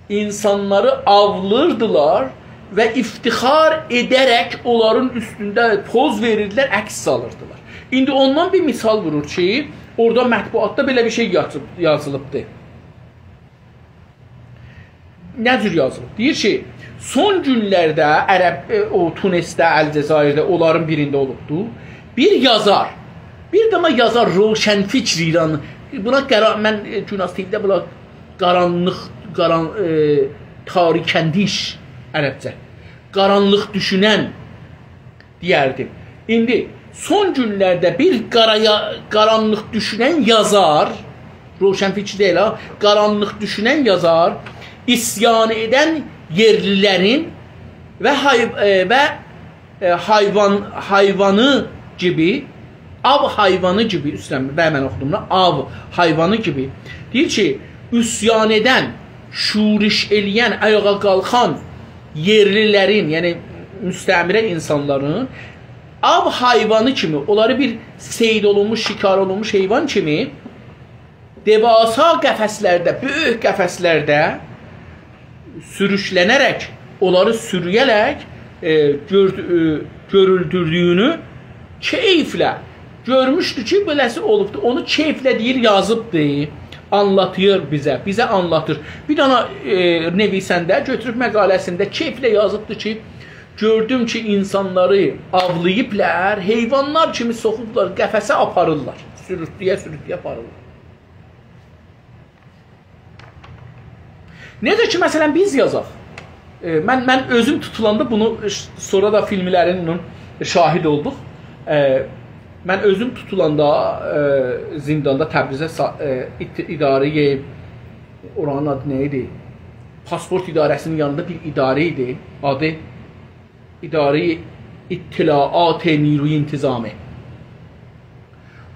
اینسانلاری آولاییردیلار و افتخار ائده‌رک اونلارین اوستونده پوز وئریردیلر، عکس سالیردیلار. ایندی اوندان بیر مثال وورور کی، اورادا مطبوعاتدا بئله بیر شئی یازیب-، یازیلیبدی. نه جور یازیلیب؟ دئییر کی، سون گونلرده عرب، ائ، او تونسده، الجزایرده، اونلارین بیرینده اولوبدو. بیر یازار، بیر دنه یازار، روشنفکر ایران، بونا قارا-، من، ائ، گوناز تی‌وی‌ده بونا قارانلیق، قاران-، ائ، تاریک‌اندیش عربجه. قارانلیق دوشونن دئیردیم. ایندی سون گونلرده بیر قارا یا-، قارانلیق دوشونن یازار، روشنفکر دئییل ها، قارانلیق دوشونن یازار، عصیان ائدن یئرلی‌لرین و حی-، ائ، و، ائ، حیوان، حیوانی کیمی، آو حیوانی کیمی، اوستدن بیر من اوخودوم دا، آو حیوانی کیمی. دئییر کی، عصیان ائدن، شورش ائله‌ین، آیاغا قالخان یئرلی‌لرین، یعنی مستعمره اینسانلارین آو حیوانی کیمی، اونلاری بیر صید اولونموش، شکار اولونموش حیوان کیمی دئواسا قفس‌لرده، بؤیوک قفس‌لرده سوروکلنه‌رک، اونلاری سورویه‌رک، ائ، گؤرد-، ائ، گؤرولدوردویونو کئیفله گؤرموشدو کی، بئله‌سی اولوبدو. اونو کئیفله دئییر، یازیبدی، آنلاتیر بیزه، بیزه آنلاتیر. بیر دنه، ائ، نویسنده گؤتوروب مقاله‌سینده کئیفله یازیبدی کی، گؤردوم کی، اینسانلاری آولاییبلار، حیوانلار کیمی سوخوبلار، قفسه آپاریرلار. سوروتله‌یه، سوروتله‌یه آپاریرلار. نئجه کی، مثلا، بیز یازاق. ائ، من، من اؤزوم توتولاندا بونو ش-، سونرا دا فیلملرین بونون شاهید اولدوق. ائ، من اؤزوم توتولاندا، ائ، زینداندا تبریزه سا-، ائ، ات-، اداره‌ی، اورانین آدی نه ایدی؟ پاسپورت اداره‌سینین یانیندا بیر اداره ایدی. آدی اداره اطلاعات نیروی انتظامی.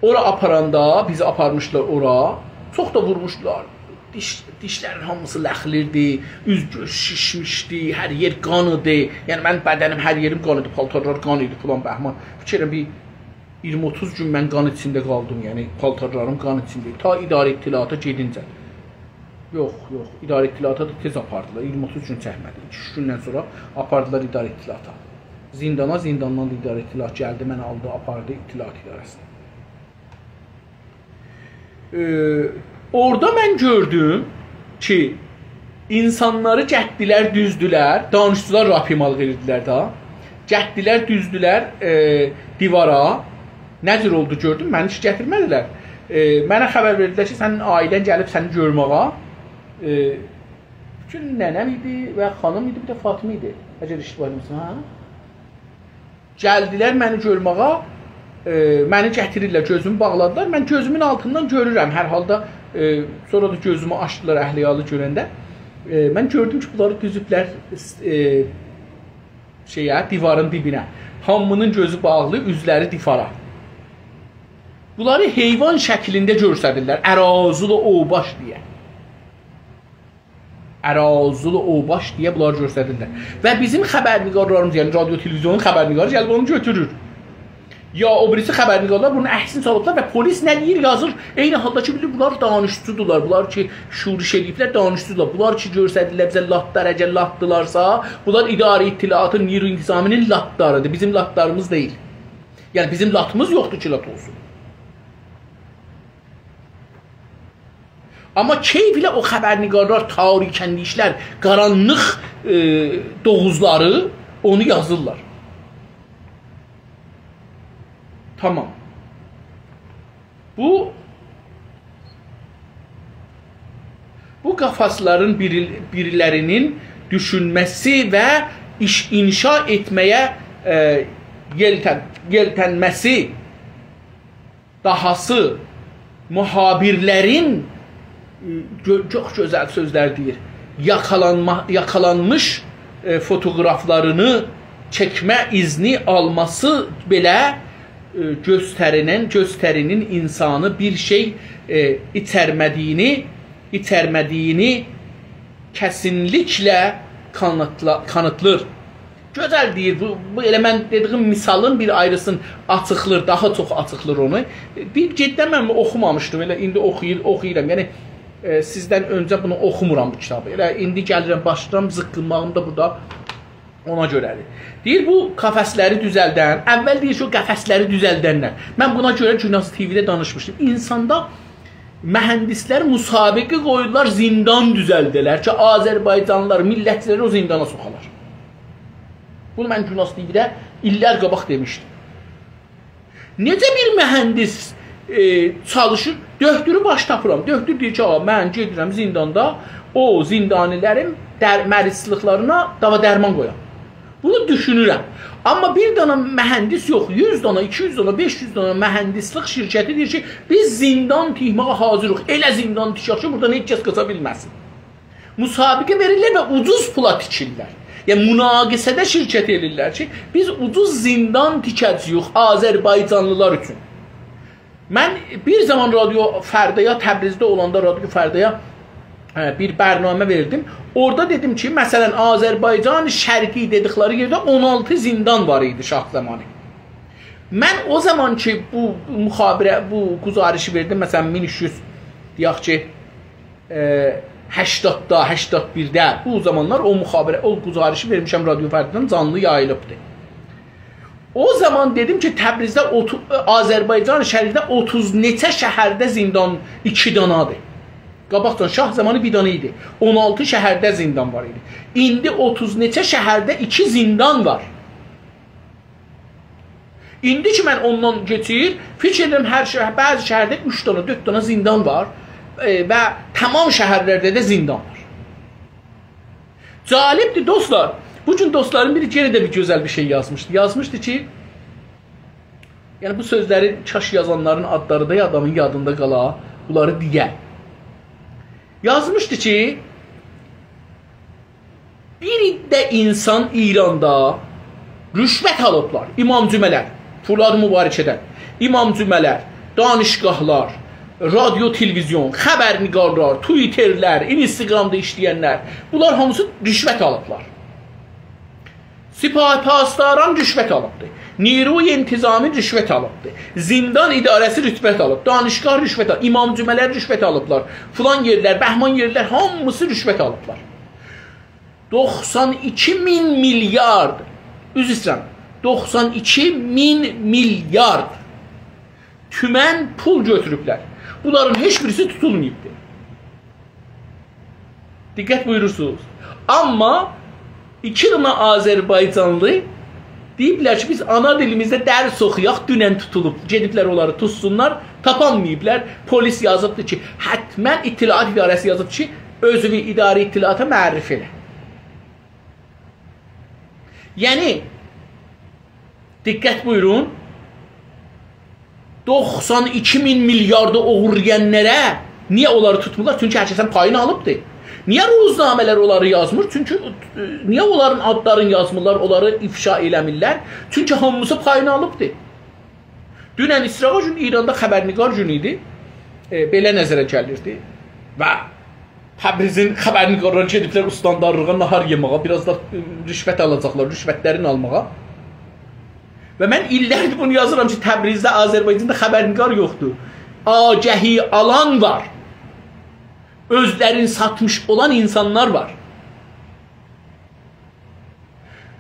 اورا آپاراندا، بیزی آپارمیشلار اورا، چوخ دا وورموشدولار. دیش، دیشلرین هامیسی لخلیردی، اوز گؤز شیشمیشدی، هر یئر قان ایدی. یعنی، من بدنیم، هر یئریم قان ایدی، پالتارلار قان ایدی، فلان بهمان. فیکر ائدیرم، بیر ایگیرمی اوتوز گون من قان ایچینده قالدیم، یعنی پالتارلاریم قان ایچینده ایدی. تا اداره اطلاعاتا گئدینجه. یوخ، یوخ، اداره اطلاعاتا دا تئز آپاردیلار. اییرمی اوتوز گون چکمه‌دی. ایکی اوچ گوندن سونرا آپاردیلار اداره اطلاعاتا. زیندانا، زینداندان دا اداره اطلاعات گلدی، منی آلدی، آپاردی اطلاعات اداره‌سینه. ائ، اورادا من گؤردوم کی، اینسانلاری گتدیلر، دوزدولر، دانشجولار راهپیمالیق ائدیردیلر دا. گتدیلر، دوزدولر، ائ، دیوارا. نه جور اولدو گؤردوم، منی هئچ گتیرمه‌دیلر. ائ، منه خبر وئردیلر کی، سنین عائله‌ن گلیب سنی گؤرمه‌یه. ائ، بوتون ننه‌م ایدی و خانیم ایدی، بیر ده فاطمه ایدی. اگر اشتباه ائله‌میرسم، هه؟ گلدیلر منی گؤرمه‌یه، ائ، منی گتیریرلر، گؤزومو باغلادیلار. من گؤزومون آلتیندان گؤرورم، هر حالدا، ائ، سونرا دا گؤزومو آچدیلار اهل عیالی گؤرنده. ائ، من گؤردوم کی، بونلاری دوزوبلر، ائ، شئیه، دیوارین دیبینه. هامی‌نین گؤزو باغلی، اوزلری دیوارا. بونلاری حیوان شکلینده گؤرسدیرلر، اراذل و اوباش دئیه. اراذل و اوباش دئیه بونلاری گؤرسدیرلر. و بیزیم خبرنگارلاریمیز، یعنی رادیو تلویزیونون خبرنگاری گلیب اونو گؤتورور. یا او بیریسی خبرنگارلار بونون عکسینی چالیبلار و پلیس نه دئییر، یازیر. عینی حالدا کی، بیلیر، بونلار دانشجودولار. بونلار کی، شورش ائله‌ییبلر، دانشجودولار. بونلار کی، گؤرسدیرلر بیزه لاتلار، اگر لاتدیلارسا، بونلار اداره اطلاعاتین، نیروی انتظامی‌نین لاتلاریدیر. بیزیم لاتلاریمیز دئییل. یعنی، بیزیم لاتیمیز یوخدور کی، لات اولسون. آمما کئیف ایله او خبرنگارلار، تاریک‌اندیشلر، قارانلیق، ائ، دوغوزلاری اونو یازیرلار. تامام. بو، بو قافاسلارین بیری، بیریلری‌نین دوشونمه‌سی و ایش، انشا ائتمه‌یه، ائ، یئلتن، یئلتنمه‌سی داهاسی مخابرلرین، ائ، گؤ، چوخ گؤزل سؤزلر دئییر. یاکالانما، یاکالانمیش، ائ، فوتوغرافلارینی چکمه ایذنی آلماسی بئله، ائ، گؤستری‌نین، گؤستری‌نین اینسانی بیر شئی، ائ، ایچرمه‌دیگینی، ایچرمه‌دیگینی کسینلیکله کانیتلا، کانیتلیر. گؤزل دئییر، بو، بو ائله من دئدیگیم مثالین بیر آیریسینی آچیقلیر، داها چوخ آچیقلیر اونو. بیر گئددن من اوخومامیشدیم، ائله ایندی اوخویور، اوخویورام. یعنی، ائ، سیزدن اؤنجه بونو اوخومورام بو کیتابی. ائله ایندی گلیرم، باشلاییرام، زیققیلماغیم دا بورادا اونا گؤره‌دیر. دئییر، بو قفسلری دوزلدن، اول دئییر کی، او قفسلری دوزلدنلر. من بونا گؤره گوناز تی‌وی‌ده دانیشمیشدیم. اینساندا مهندسلر مسابقه قویورلار، زیندان دوزلده‌لر کی، آذربایجانلیلار، میللتچیلری او زیندانا سوخالار. بونو من گوناز تی‌وی‌ده ایللر قاباق دئمیشدیم. نئجه بیر مهندس، ائ، چالیشیر، دؤهتورو باش تاپیرام. دؤهتور دئییر کی، «آغا، من گئدیرم زینداندا او زیندانی‌لرین در، مریضلیقلارینا داوا درمان قویام.» بونو دوشونورم. آمما بیر دانا مهندس یوخ، یوز دانا، ایکی یوز دانا، بئش یوز دانا مهندسلیک شرکتی دئییر کی، «بیز زیندان تیکمه‌یه حاضیریق. ائله زیندان تیکک کی، بورادان هئچ کس قاچا بیلمه‌سین.» مسابقه وئریرلر و اوجوز پولا تیکیرلر. یعنی، مناقصه‌ده شرکت ائدیرلر کی، «بیز اوجوز زیندان تیکه‌جه‌ییک آذربایجانلیلار اوچون.» من بیر زامان رادیو فردایا، تبریزده اولاندا رادیو فردایا، هه، بیر برنامه وئردیم. اورادا دئدیم کی، مثلا، آذربایجان شرقی دئدیکلری یئرده اون آلتی زیندان وار ایدی شاه زامانی. من او زامان کی، بو مخابره، بو گزارشی وئردیم، مثلا، مین اوچ یوز، دئیک کی، ائ، هشتاددا، هشتاد بیرده، بو زامانلار او مخابره، او گزارشی وئرمیشم رادیو فردادان، جانلی یاییلیبدی. او زامان دئدیم کی، تبریزده اوتو، آذربایجان شرقیده اوتوز نئچه شهرده زیندان ایکی دانادیر. قاباقجان شاه زامانی بیر دانا ایدی. اون آلتی شهرده زیندان وار ایدی. ایندی اوتوز نئچه شهرده ایکی زیندان وار. ایندی کی، من اوندان کئچیر، فیکیر ائدیرم، هر شهر، بعضی شهرده اوچ دانا، دؤرد دانا زیندان وار، ائ، و تمام شهرلرده ده زیندان وار. جالبدیر، دوستلار. بو گون دوستلارین بیری یئنه ده بیر گؤزل بیر شئی یازمیشدی. یازمیشدی کی، یعنی بو سؤزلری کاش یازانلارین آدلاری دا آدامین یادیندا قالا، بونلاری دئیه. یازمیشدی کی، بیر عده اینسان ایراندا رشوت آلیبلار. امام جمعه‌لر، فولاد مبارکه‌دن، امام جمعه‌لر، دانشگاهلار، رادیو، تلویزیون، خبرنگارلار، توییترلر، اینستاگرامدا ایشله‌ینلر، بونلار هامیسی رشوت آلیبلار. سپاه پاسداران رشوت آلیبدی. نیروی انتظامی رشوت آلیبدی. زندان اداره‌سی رشوت آلیب. دانشگاه رشوت آلیب. امام جمعه‌لر رشوت آلیبلار. فلان یئرلر، بهمان یئرلر، هامیسی رشوت آلیبلار. دوخسان ایکی مین میلیارد، عذر ایسته‌ییرم، دوخسان ایکی مین میلیارد تومن پول گؤتوروبلر. بونلارین هئچ بیریسی توتولماییبدی. دقت بویورورسونوز. آمما ایکی دنه آذربایجانلی دئییبلر کی، بیز آنا دیلیمیزده درس اوخویاق، دونن توتولوب. گئدیبلر اونلاری توتسونلار، تاپانماییبلار. پلیس یازیبدی کی، حتماً اطلاعات اداره‌سی یازیب کی، اؤزونو اداره اطلاعاتا معرفی ائله. یعنی، دقت بویورون، دوخسان ایکی مین میلیاردی اوغورلایانلارا نییه اونلاری توتمورلار؟ چونکی هر کسین پایینی آلیبدی. نییه روزنامه‌لر اونلاری یازمیر؟ چونکی، ائ، نییه اونلارین آدلارینی یازمیرلار، اونلاری افشا ائله‌میرلر؟ چونکی هامیسی پایینی آلیبدی. دونن ایسراغا گون ایراندا خبرنگار گونو ایدی. ائ، بئله نظره گلیردی. و تبریزین خبرنگارلاری گئدیبلر استاندارلیغا ناهار یئماغا، بیر آز دا، ائ، رشوت آلاجاقلار، رشوتلرینی آلماغا. و من ایللردیر بونو یازیرام کی، تبریزده، آذربایجاندا خبرنگار یوخدور. آگهی آلان وار. اؤزلرینی ساتمیش اولان اینسانلار وار.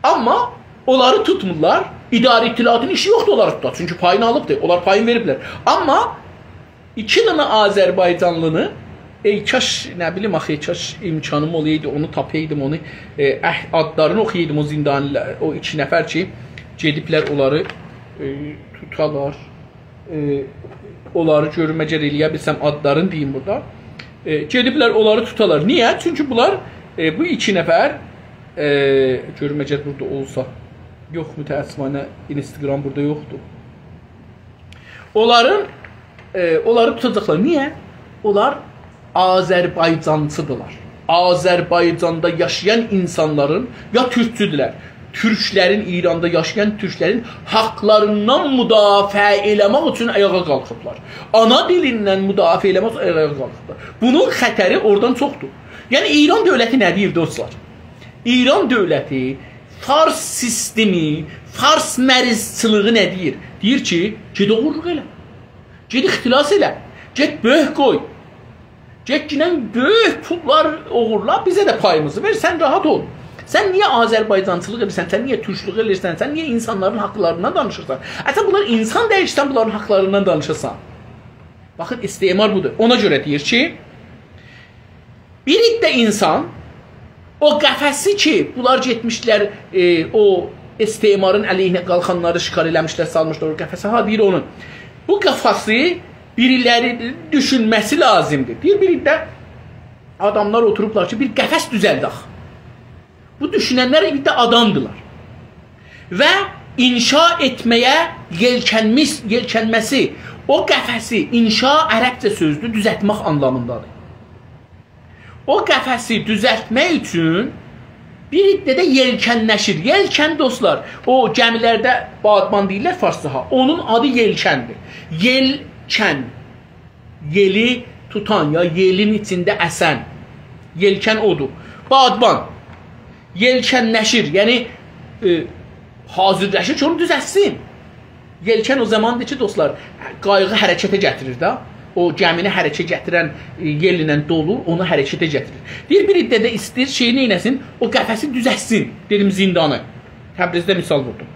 آمما اونلاری توتمورلار. اداره اطلاعاتین ایشی یوخدور اونلاری توتا. چونکی پایینی آلیبدیر. اونلار پایین وئریبلر. آمما ایکی دنه آذربایجانلینی، ای کاش، نه بیلیم آخی، کاش امکانیم اولایدی، اونو تاپایدیم، اونو، ائ، اح-، آدلارینی اوخویایدیم او زندانی‌لر، او ایکی نفر کی، گئدیبلر اونلاری، ائ، توتالار. ائ، اونلاری گؤروم اگر ائلیه بیلسم، آدلارینی دئییم بورادا. ائ، گئدیبلر اونلاری توتالار. نییه؟ چونکی بونلار، ائ، بو ایکی نفر، ائ، گؤروم اگر بورادا اولسا. یوخ، متأسفانه اینستاگرام بورادا یوخدور. اونلارین، ائ، اونلاری توتاجاقلار. نییه؟ اونلار آذربایجانچی‌دیرلار. آذربایجاندا یاشایان اینسانلارین، یا تورکچودولر، تورکلرین، ایراندا یاشایان تورکلرین حاقلاریندان مدافعه ائله‌مک اوچون آیاغا قالخیبلار. آنا دیلیندن مدافعه ائله‌مک اوچون آیاغا قالخیبلار. بونون خطری اورادان چوخدور. یعنی، ایران دؤولتی نه دئییر، دوستلار؟ ایران دؤولتی فارس سیستمی، فارس مریضچیلیغی نه دئییر؟ دئییر کی، گئت اوغورلوق ائله. گئت اختلاس ائله. گئت بؤرک قوی. گئت گینن بؤیوک پوللار اوغورلا، بیزه ده پاییمیزی وئر، سن راحت اول. سن نییه آذربایجانچیلیق ائدیرسن، سن نییه تورکلوک ائدیرسن، سن نییه اینسانلارین حاقلاریندان دانیشیرسان؟ اصلاً بونلار اینسان دئییل کی، سن بونلارین حاقلاریندان دانیشاسان. باخین، استعمار بودور. اونا گؤره دئییر کی، بیر عده اینسان او قفسی کی، بونلار گئتمیشدیلر، ائ، او استعمارین علیهینه قالخانلاری شکار ائله‌میشدیلر، سالمیشدیلار او قفسه. ها، دئییر اونون. بو قفسی بیریلری دوشونمه‌سی لازیمدیر. دئییر، بیر عده آداملار اوتوروبلار کی، بیر قفس دوزلدک. بو دوشوننلر بیر عده آدامدیلار. و انشا ائتمه‌یه یئلکنمیش، یئلکنمه‌سی، او قفسی، انشا عربجه سؤزدور، دوزلتمک آنلامیندادیر. او قفسی دوزلتمک اوچون بیر عده ده یئلکنلشیر. یئلکن، دوستلار، او گمیلرده بادبان دئییرلر فارسجا، ها. اونون آدی یئلکندیر. یئلکن. یئلی توتان، یا یئلین ایچینده اسن. یئلکن اودور. بادبان. یئلکنلشیر، یعنی، ائ، حاضرلاشیر کی، اونو دوزلتسین. یئلکن او زاماندیر کی، دوستلار، قاییغی حرکته گتیریر ده. او گمینی حرکته گتیرن، ائ، یئل ایله دولور، اونو حرکته گتیریر. دئییر، بیر عده ده ایسته‌ییر، شئیی نئینه‌سین؟ او قفسی دوزلتسین. دئدیم، زندانی. تبریزده مثال ووردوم.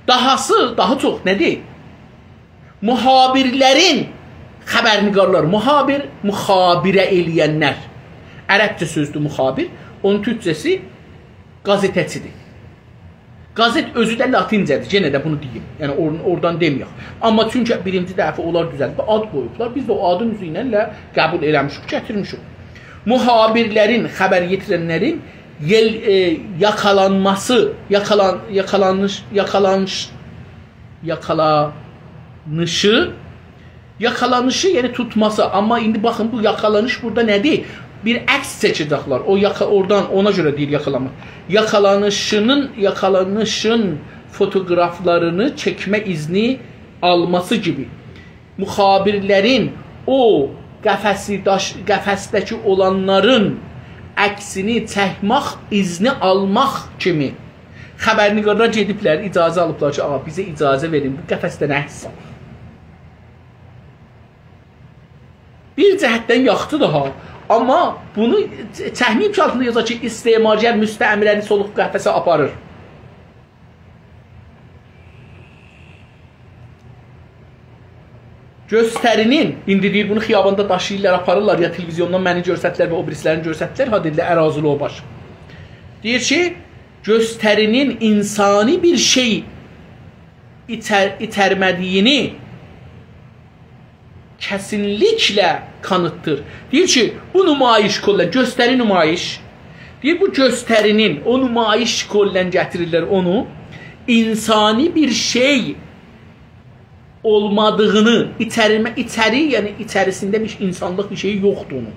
داهاسی، داها چوخ، نه‌دیر؟ مخابرلرین، خبرنگارلار، مخابر، مخابره ائله‌ینلر. عربجه سؤزدور مخابر، اونون تورکجه‌سی قازئته‌چی‌دیر. قازئت اؤزو ده لاتینجه‌دیر، یئنه ده بونو دئییم. یعنی، اور-، اورادان دئمه‌یک. آمما چونکی بیرینجی دفعه اونلار دوزلدیب، آد قویوبلار، بیز ده او آدین اوزو ایله ائله قبول ائله‌میشیک، گتیرمیشیک. مخابرلرین، خبر یئتیرنلرین یئل-، ائ، یاکالانماسی، یاکالان-، یاکالانیش-، یاکالانیش-، یاکالانیشی، یاکالانیشی، یعنی توتماسی. آمما ایندی باخین، بو یاکالانیش بورادا نه‌دیر؟ بیر عکس چکه‌جکلر. او یاکا-، اورادان، اونا گؤره دئییر یاکالانما. یاکالانیشینین، یاکالانیشین فوتوغرافلارینی چکمه ایذنی آلماسی کیمی. مخابرلرین او قفسی داش-، قفسده‌کی اولانلارین عکسینی چکمک ایذنی آلماق کیمی. خبرنگارلار گئدیبلر، اجازه آلیبلار کی، «آغا، بیزه اجازه وئرین، بو قفسده نه حس آلاق؟» بیر جهتدن یاخشیدیر ها. آمما بونو چکمه‌ییب کی، آلتیندا یازاق کی، استعمارگر مستعمره‌نی سولوق قفسه آپاریر. گؤستری‌نین، ایندی دئییر، بونو خیاباندا داشیییرلار، آپاریرلار، یا تلویزیوندان منی گؤرستدیلر و او بیریسی‌لرینی گؤرستدیلر، ها، دئدیلر، اراذلی اوباش. دئییر کی، گؤستری‌نین انسانی بیر شئی ایتر-، ایترمه‌دیگینی کسینلیکله کانیتدیر. دئییر کی، بو نمایش کلاً، گؤستری نمایش. دئییر، بو گؤستری‌نین، او نمایش کلاً گتیریرلر اونو، انسانی بیر شئی اولمادیغینی، ایچریمه-، ایچری، یعنی ایچریسینده بیر انسانلیق بیر شئی یوخدور اونون.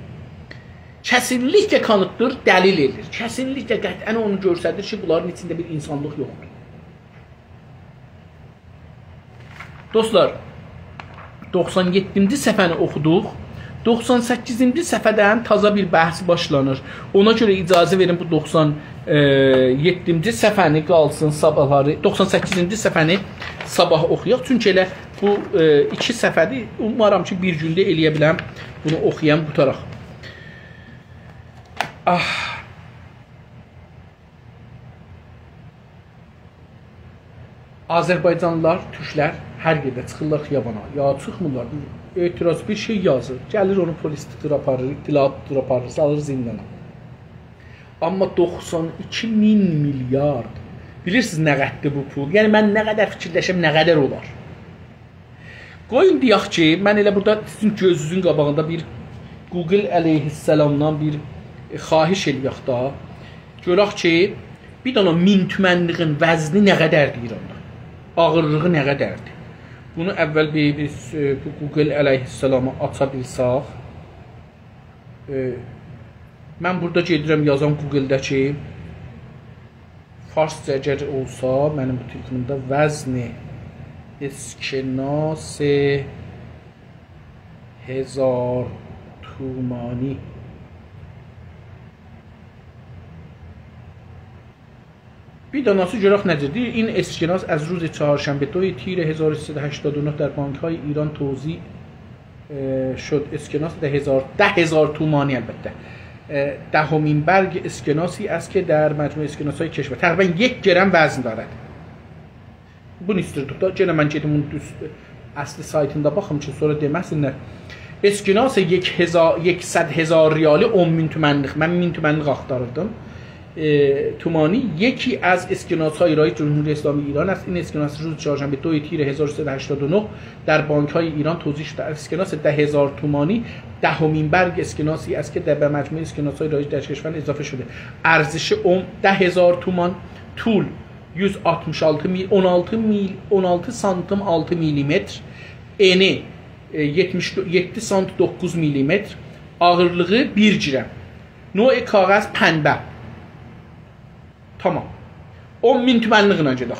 کسینلیکله کانیتدیر، دلیل ائدیر. کسینلیکله، قطعاً اونو گؤستریر کی، بونلارین ایچینده بیر انسانلیق یوخدور. دوستلار، دوخسان یئددینجی صفحه‌نی اوخودوق. دوخسان سککیزینجی صفحه‌دن تازا بیر بحث باشلانیر. اونا گؤره اجازه وئرین بو دوخسان یئددینجی صفحه‌نی قالسین صاباحلاری، دوخسان سککیزینجی صفحه‌نی صاباح اوخویاق. چونکی ائله بو، ائ، ایکی صفحه‌دیر. اومارام کی، بیر گونده ائلیه بیلم بونو اوخویام، قوتاراق. آه. آذربایجانلیلار، تورکلر هر یئرده چیخیرلار خیابانا. یا چیخمیرلار، اعتراض بیر شئی یازیر. گلیر اونو پلیس توتور آپاریر، اطلاعات توتور آپاریر، سالیر زیندانا. آمما دوخسان ایکی مین میلیارد. بیلیرسینیز نه قدردیر بو پول؟ یعنی من نه قدر فیکیرلشم، نه قدر اولار؟ قویون دئیک کی، من ائله بورادا سیزین گؤزونوزون قاباغیندا بیر گوگل علیه‌السلامدان بیر، ائ، خواهش ائله‌یک دا. گؤرک کی، بیر دنه مین تومنلیگین وزنی نه قدردیر ایراندا؟ آغیرلیغی نه قدردیر؟ بونو اول بیر، بیر، ائ، بو گوگل علیه‌السلامی آچا بیلسک. ائ، من بورادا گئدیرم، یازام گوگلده کی، فارسجا اگر اولسا، منیم بو تلفونومدا وزن اسکناس هزار تومانی. بیر داناسی گؤرک نئجه‌دیر. این اسکناس از روز چهارشنبه دو تیر هزار و سیصد و هشتاد و نه در بانک‌های ایران توزیع، اه، شد. اسکناس ده هزار، ده هزار تومانی البته. اه، دهمین برگ اسکناسی است که در مجموع اسکناس‌های کشور تقریباً یک گرم وزن دارد. بونو ایستیردیک دا. یئنه من گئدیم بونون دوز اصلی سایتیندا باخیم کی، سونرا دئمه‌سینلر. اسکناس یک هزار، یکصد هزار ریالی، اون مین تومنلیک. من مین تومنلیک آختاریردیم. اه، تومانی یکی از اسکناس‌های رایج جمهوری اسلامی ایران است. این اسکناس روز چهارشنبه دو تیر هزار و سیصد و هشتاد و نه در بانک‌های ایران توزیع شده. اسکناس ده هزار تومانی دهمین برگ اسکناسی است که در، به مجموع اسکناس‌های رایج در کشور اضافه شده. ارزشی اون، ده هزار تومان، طول یوز آلتمیش آلتی میل، اون آلتی میل، اون آلتی سانتیم آلتی میلیمتر، انی، ائ، یئتمیش، یئددی سانت دوققوز میلیمتر، آغیرلیغی بیر گرم. نوع کاغذ پنبه. تامام. اون مین تومنلیگینن گئدک.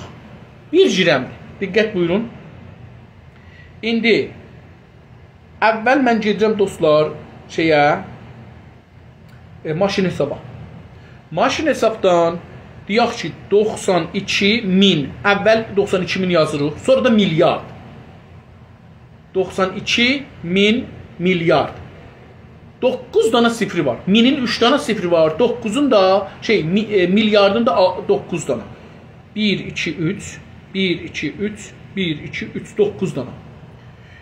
بیر گرمدیر. دقت بویورون. ایندی اول من گئدیرم، دوستلار، شئیه، ائ، ماشین حسابا. ماشین حسابدان دئیک کی، دوخسان ایکی مین، اول دوخسان ایکی مین یازیریق، سونرا دا میلیارد. دوخسان ایکی مین میلیارد. دوققوز دانا صفری وار. مینین اوچ دانا صفری وار. دوققوزون دا، شئی، می-، ائ، میلیاردین دا آ-، دوققوز دانا. بیر، ایکی، اوچ، بیر، ایکی، اوچ، بیر، ایکی، اوچ، دوققوز دانا.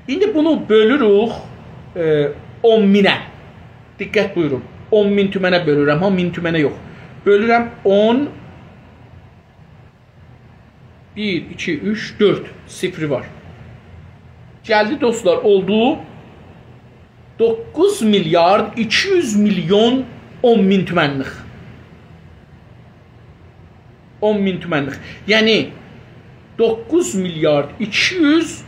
ایندی بونو بؤلوروک، ائ، اون مینه. دقت بویورون. اون مین تومنه بؤلورم، ها، مین تومنه یوخ. بؤلورم اون، بیر، ایکی، اوچ، دؤرد صفری وار. گلدی، دوستلار، اولدو دوققوز میلیارد ایکی یوز میلیون اون مین تومنلیک. اون مین تومنلیک. یعنی، دوققوز میلیارد ایکی یوز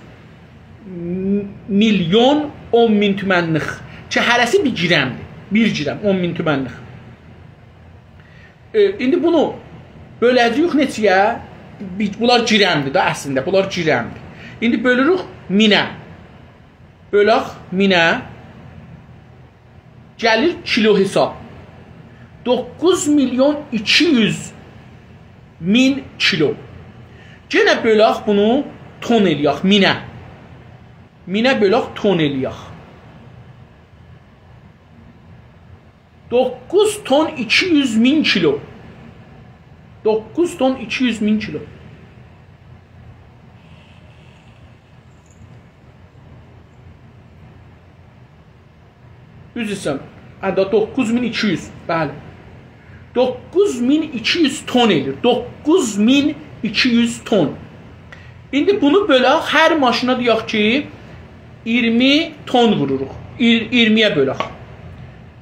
میلیون اون مین تومنلیک. کی، هره‌سی بیر گرمدیر. بیر گرم، اون مین تومنلیک. ائ، ایندی بونو بؤله‌جه‌ییک نئچه‌یه؟ بی-، بونلار گرمدیر ده اصلینده، بونلار گرمدیر. ایندی بؤلوروک مینه. بؤلک مینه. گلیر کیلو حساب. دوققوز میلیون ایکی یوز مین کیلو. یئنه بؤلک بونو تون ائله‌یک، مینه. مینه بؤلک، تون ائله‌یک. دوققوز تون ایکی یوز مین کیلو. دوققوز تون ایکی یوز مین کیلو. عذر ایسته‌ییرم. هه، دا دوققوز مین ایکی یوز. بلی. دوققوز مین ایکی یوز تون ائله‌ییر. دوققوز مین ایکی یوز تون. ایندی بونو بؤلک، هر ماشینا دئیک کی، اییرمی تون ووروروق. ایر-، اییرمی‌یه بؤلک.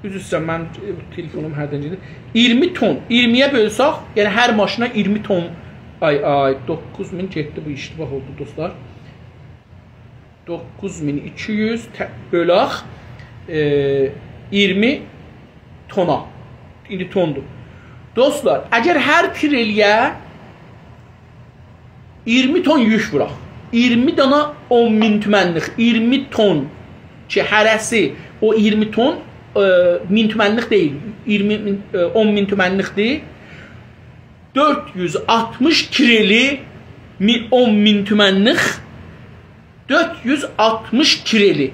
عذر ایسته‌ییرم، من، ائ، تلفونوم هردن گئدیر. اییرمی تون. اییرمی‌یه بؤلسک، یعنی هر ماشینا اییرمی تون. آی، آی، دوققوز مین گئتدی، بو اشتباه اولدو، دوستلار. دوققوز مین ایکی یوز ته-، بؤلک، ائ، اییرمی تونا. ایندی توندور. دوستلار، اگر هر تریلی‌یه اییرمی تون یوک ووراق، اییرمی دانا اون مین تومنلیک، اییرمی تون کی، هره‌سی او اییرمی تون، ائ، مین تومنلیک دئییل، اییرمی مین، ائ، اون مین تومنلیکدیر. دؤرد یوز آلتمیش تریلی می-، اون مین تومنلیک، دؤرد یوز آلتمیش تریلی.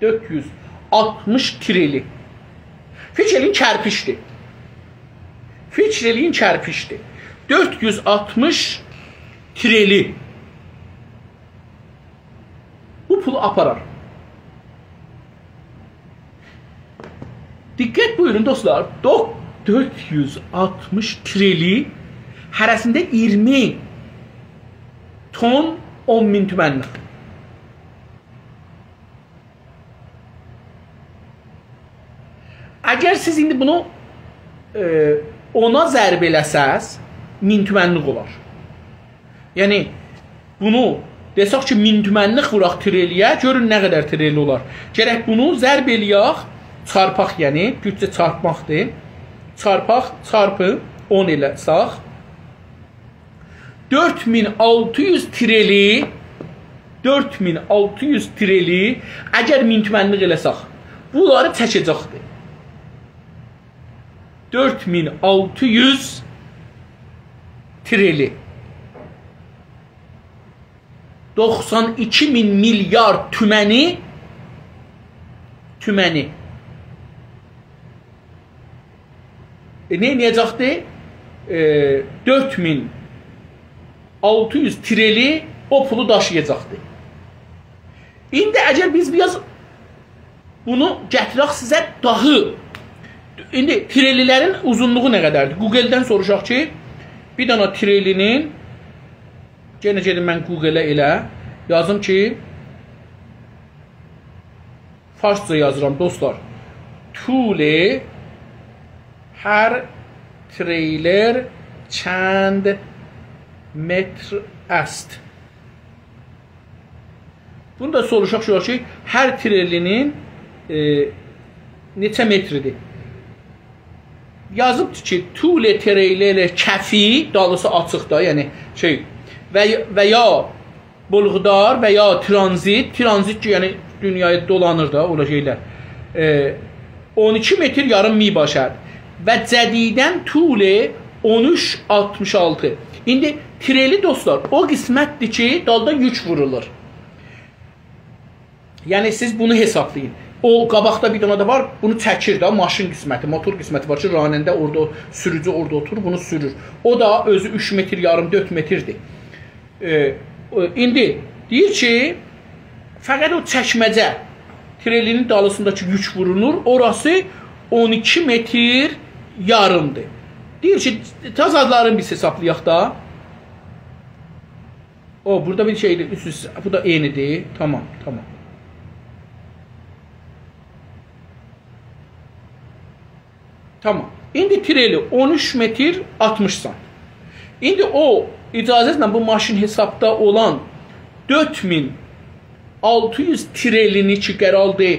دؤرد یوز آلتمیش تریلی. فیکیر ائله‌یین، کرپیچدیر. فیکیر ائله‌یین، کرپیچدیر. دؤرد یوز آلتمیش تریلی. بو پولو آپارار. دقت بویورون، دوستلار. دؤ-، دؤرد یوز آلتمیش تریلی، هره‌سینده اییرمی تون اون مین تومنلیک. اگر سیز ایندی بونو، ائ، اونا ضرب ائله‌سز، مین تومنلیک اولار. یعنی، بونو دئسک کی، مین تومنلیک ووراق تریلی‌یه، گؤرون نه قدر تریلی اولار. گرک بونو ضرب ائله‌یک، چارپاق، یعنی، تورکجه چارپماقدیر. چارپاق، چارپی اون ائله‌سک، دؤرد مین آلتی یوز تریلی، دؤرد مین آلتی یوز تریلی، اگر مین تومنلیک ائله‌سک، بونلاری چکه‌جکدیر. دؤرد مین آلتی یوز تریلی. دوخسان ایکی مین میلیارد تومنی، تومنی. ائ، نه ائده‌جکدی؟ ائ، دؤرد مین آلتی یوز تریلی او پولو داشییاجاقدی. ایندی اگر بیز بیر آز بونو گتیرک سیزه داهی. ایندی تریلی‌لرین اوزونلوغو نه قدردیر؟ گوگلدن سوروشاق کی، بیر دانا تریلی‌نین، یئنه گئدیم من گوگله ائله یازیم کی، فارسجا یازیرام، دوستلار. طول هر تریلر چند متر است؟ بونو دا سوروشاق، سوروشاق کی، هر تریلی‌نین، ائ، نئچه متریدیر؟ یازیبدیر کی، طول تریلر کفی، دالیسی آچیق دا، یعنی شئی، و، و یا بلوغدار و یا ترانزیت، ترانزیت کی، یعنی دونیایی دولانیر دا، اولا شئیلر. ائ، اون ایکی متر یاریم می‌باشد و جدیداً طول اون اوچ آلتمیش آلتی. ایندی تریلی، دوستلار، او قسمتدیر کی، دالدا یوک وورولور. یعنی سیز بونو حسابلایین. او قاباقدا بیر دنه ده وار، بونو چکیر ده، ماشین قسمتی، موتور قسمتی وار کی، راننده اورادا، سوروجو اورادا اوتورور، بونو سورور. او دا اؤزو اوچ متر یاریم، دؤرد متردیر. ائ، ائ، ایندی دئییر کی، فقط او چکمه‌جه، تریلی‌نین دالیسیندا کی یوک وورولور، اوراسی اون ایکی متر یاریمدیر. دئییر کی، تضادلارین بیز حسابلایاق دا. او، بورادا بیر شئیدیر، اوست اوسته، بو دا عینی‌دیر. تامام، تامام. تامام. ایندی تریلی اون اوچ متر آلتمیش سانت. ایندی او، اجازه‌نیزله بو ماشین حسابدا اولان دؤرد مین آلتی یوز تریلی‌نی کی، قراردی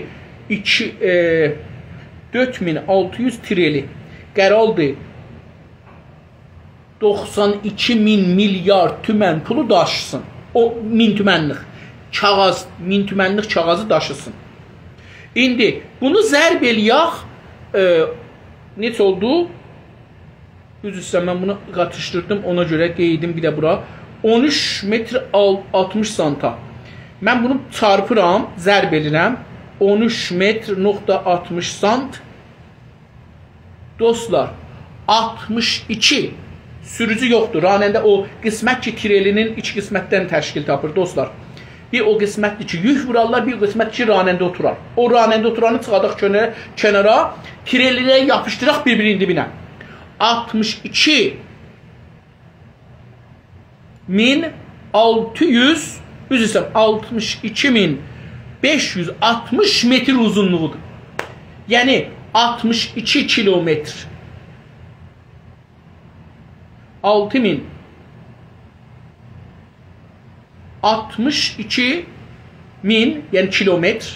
ایکی، ائ، دؤرد مین آلتی یوز تریلی قراردی دوخسان ایکی مین میلیارد تومن پولو داشیسین. او مین تومنلیک کاغیذ، مین تومنلیک کاغیذی داشیسین. ایندی بونو ضرب ائله‌یک، ائ، نئچه اولدو؟ عذر ایسته‌ییرم، من بونو قاتیشدیردیم، اونا گؤره قئییدیم بیر ده بورا. اون اوچ متر آل-، آلتمیش سانتا. من بونو چارپیرام، ضرب ائدیرم. اون اوچ متر نقطه آلتمیش سانت. دوستلار، آلتمیش ایکی، سوروجو یوخدور. راننده او قسمت کی، تریلی‌نین ایکی قسمتدن تشکیل تاپیر، دوستلار. بیر او قسمتدیر کی، یوک وورارلار، بیر قسمت کی، راننده اوتورار. او راننده اوتورانی چیخارداق کنه-، کنارا، تریلی‌نی یاپیشدیراق بیر-بیرینین دیبینه. آلتمیش ایکی مین آلتی یوز، عذر ایسته‌ییرم، آلتمیش ایکی مین بئش یوز آلتمیش متر اوزونلوغودور. یعنی، آلتمیش ایکی کیلومتر. آلتی مین. آلتمیش ایکی مین، یعنی کیلومتر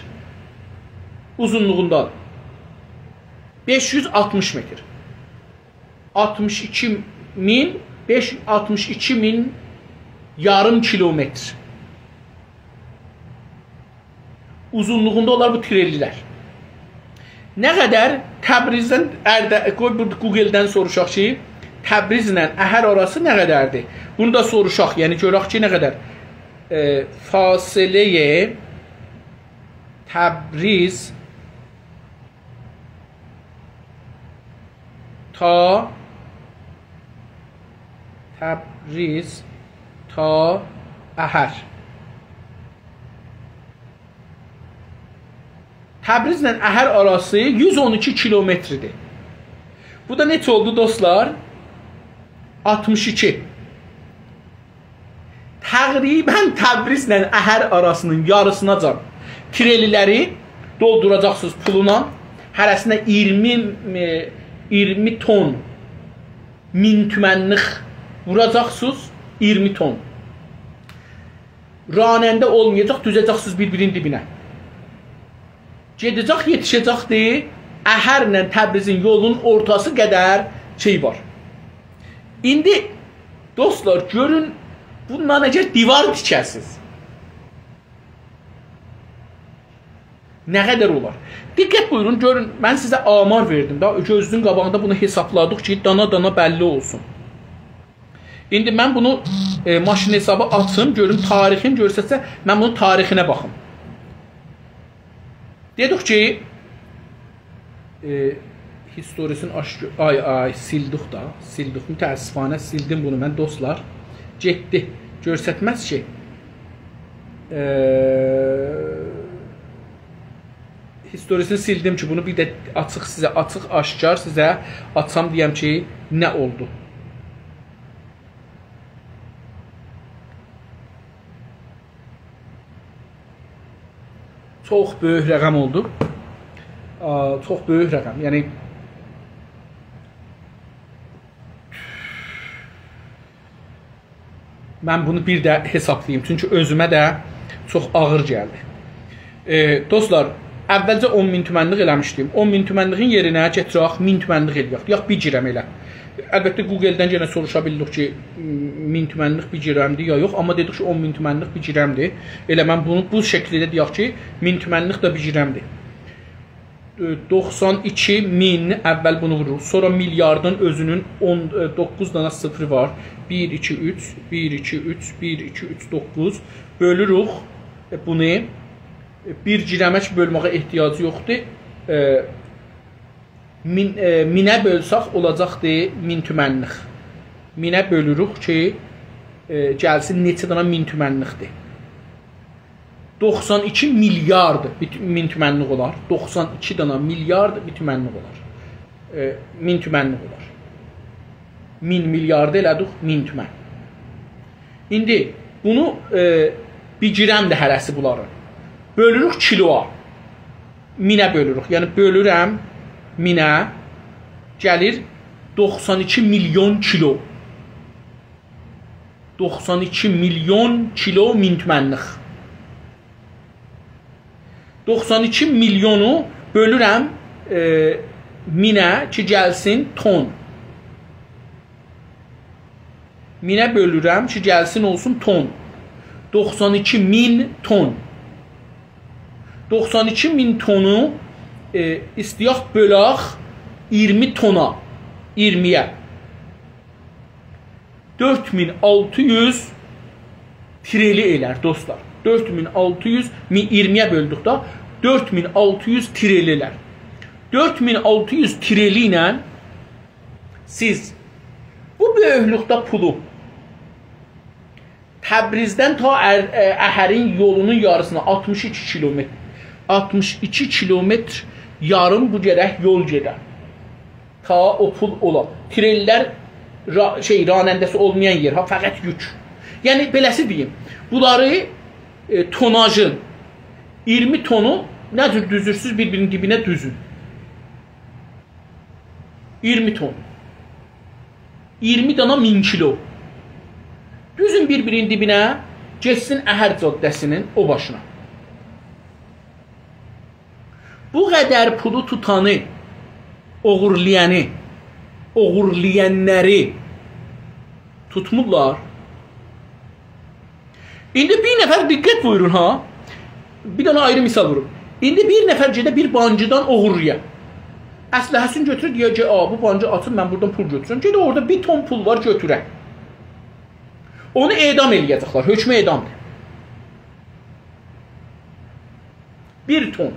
اوزونلوغوندا. بئش یوز آلتمیش متر. آلتمیش ایکی مین، بئش، آلتمیش ایکی مین یاریم کیلومتر اوزونلوغوندا اولار بو تریلی‌لر. نه قدر تبریزدن ارده-، قوی بو گوگلدن سوروشاق کی، تبریزله اهر آراسی نه قدردیر؟ بونو دا سوروشاق، یعنی گؤرک کی، نه قدر، ائ، فاصله‌ی تبریز تا، تبریز تا اهر. تبریزله اهر آراسی یوز اون ایکی کیلومتردیر. بو دا نئچه اولدو، دوستلار؟ آلتمیش ایکی. تقریباً تبریزله اهر آراسینین یاریسیناجان تریلی‌لری دولدوراجاقسینیز پولونا. هره‌سینه اییرمی، ائ، اییرمی تون مین تومنلیک ووراجاقسینیز، اییرمی تون. راننده اولمایاجاق، دوزه‌جکسینیز بیر-بیرینین دیبینه. گئده‌جک، یئتیشه‌جکدیر. اهرله تبریزین یولونون اورتاسی قدر شئی وار. ایندی، دوستلار، گؤرون، بوندان اگر دیوار تیکه‌سیز، نه قدر اولار؟ دقت بویورون، گؤرون، من سیزه آمار وئردیم دا، گؤزونوزون قاباغیندا بونو حسابلادیق کی، دانا-دانا بللی اولسون. ایندی من بونو، ائ، ماشین حسابی آچیم، گؤروم تاریخین گؤرسه‌تسه، من بونون تاریخینه باخیم. دئدیک کی، ائ، هیستوریسینی آچ، آی، آی، سیلدیک دا، سیلدیک. متأسفانه سیلدیم بونو من، دوستلار. گئتدی. گؤرستمز کی. ائ، هیستوریسینی سیلدیم کی، بونو بیر ده آچیق سیزه، آچیق آشکار سیزه آچام، دئیم کی، نه اولدو. چوخ بؤیوک رقم اولدو. آ، چوخ بؤیوک رقم. یعنی، من بونو بیر ده حسابلاییم، چونکی اؤزومه ده چوخ آغیر گلدی. ائ، دوستلار، اولجه اون مین تومنلیک ائله‌میشدیم. اون مین تومنلیگین یئرینه گتیرک، مین تومنلیک ائله‌یک. دئیک، بیر گرم ائله. البته، گوگلدن یئنه سوروشا بیلدیک کی، مین تومنلیک بیر گرمدیر یا یوخ، آمما دئدیک کی، اون مین تومنلیک بیر گرمدیر. ائله من بونو بو شکیلده دئیک کی، مین تومنلیک ده بیر گرمدیر. ائ، دوخسان ایکی مین، اول بونو ووروروق. سونرا میلیاردین اؤزونون اون، ائ، دوققوز دانا صفری وار. بیر، ایکی، اوچ، بیر، ایکی، اوچ، بیر، ایکی، اوچ، دوققوز. بؤلوروک، ائ، بونو. ائ، بیر گرمه کی بؤلمه‌یه احتیاجی یوخدور. ائ، مین، ائ، مینه بؤلسک، اولاجاقدی مین تومنلیک. مینه بؤلوروک کی، ائ، گلسین نئچه دانا مین تومنلیکدیر. دوخسان ایکی میلیارد بیر تو-، مین تومنلیک اولار. دوخسان ایکی دانا میلیارد بیر تومنلیک اولار. ائ، مین تومنلیک اولار. مین میلیاردی ائله‌دیک مین تومن. ایندی بونو، ائ، بیر گرمدیر هره‌سی بونلارین. بؤلوروک کیلویا. مینه بؤلوروک. یعنی بؤلورم مینه، گلیر دوخسان ایکی میلیون کیلو. دوخسان ایکی میلیون کیلو مین تومنلیک. دوخسان ایکی میلیونو بؤلورم، ائ، مینه کی گلسین تون. مینه بؤلورم کی گلسین اولسون تون. دوخسان ایکی مین تون. دوخسان ایکی مین تونو، ائ، ایسته‌یک بؤلک اییرمی تونا، اییرمی‌یه. دؤرد مین آلتی یوز تریلی ائلر، دوستلار. دؤرد مین آلتی یوز، می-، اییرمی‌یه بؤلدوک دا، دؤرد مین آلتی یوز تریلی ائلر. دؤرد مین آلتی یوز تریلی ایله سیز بو بؤیوکلوکده پولو تبریزدن تا ار-، ائ، اهرین یولونون یاریسینا، آلتمیش ایکی کیلومتر، آلتمیش ایکی کیلومتر یاریم بو گرک یول گئده. تا او پول اولا. تریللر را-، شئی، راننده‌سی اولمایان یئر، ها، فقط یوک. یعنی، بئله‌سی دئییم، بونلاری، ائ، توناژین، اییرمی تونو نه جور دوزورسوز، بیر-بیرینین دیبینه دوزون. اییرمی تون. اییرمی دانا مین کیلو. دوزون بیر-بیرینین دیبینه، گئتسین اهر جاده‌سینین او باشینا. بو قدر پولو توتانی، اوغورلایانی، اوغورلایانلاری توتمورلار. ایندی بیر نفر، دقت بویورون ها، بیر دنه آیری مثال ووروم. ایندی بیر نفر گئده بیر بانکدان اوغورلایا. اسلحه‌سینی گؤتوره، دئیه کی، «آ، بو بانکی آچین، من بورادان پول گؤتورورم.» گئده اورادا بیر تون پول وار، گؤتوره. اونو اعدام ائله‌یه‌جکلر، حکم اعدامدیر. بیر تون.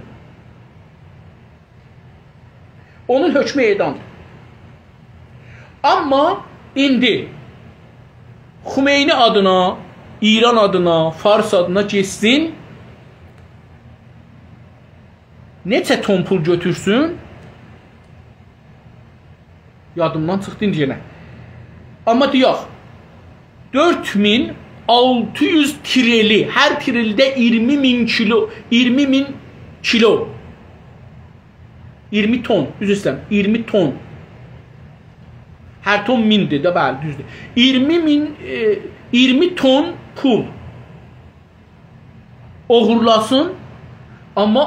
اونون حکمو اعدامدیر. آمما ایندی خمینی آدینا، ایران آدینا، فارس آدینا گئتسین، نئچه تون پول گؤتورسون، یادیمدان چیخدی ایندی یئنه. آمما دئیک، دؤرد مین آلتی یوز تریلی، هر تریلده اییرمی مین کیلو، اییرمی مین کیلو. اییرمی تون، عذر ایسته‌ییرم، اییرمی تون. هر تون میندیر ده، بلی، دوزدور. اییرمی مین، ائ، اییرمی تون پول اوغورلاسین، آمما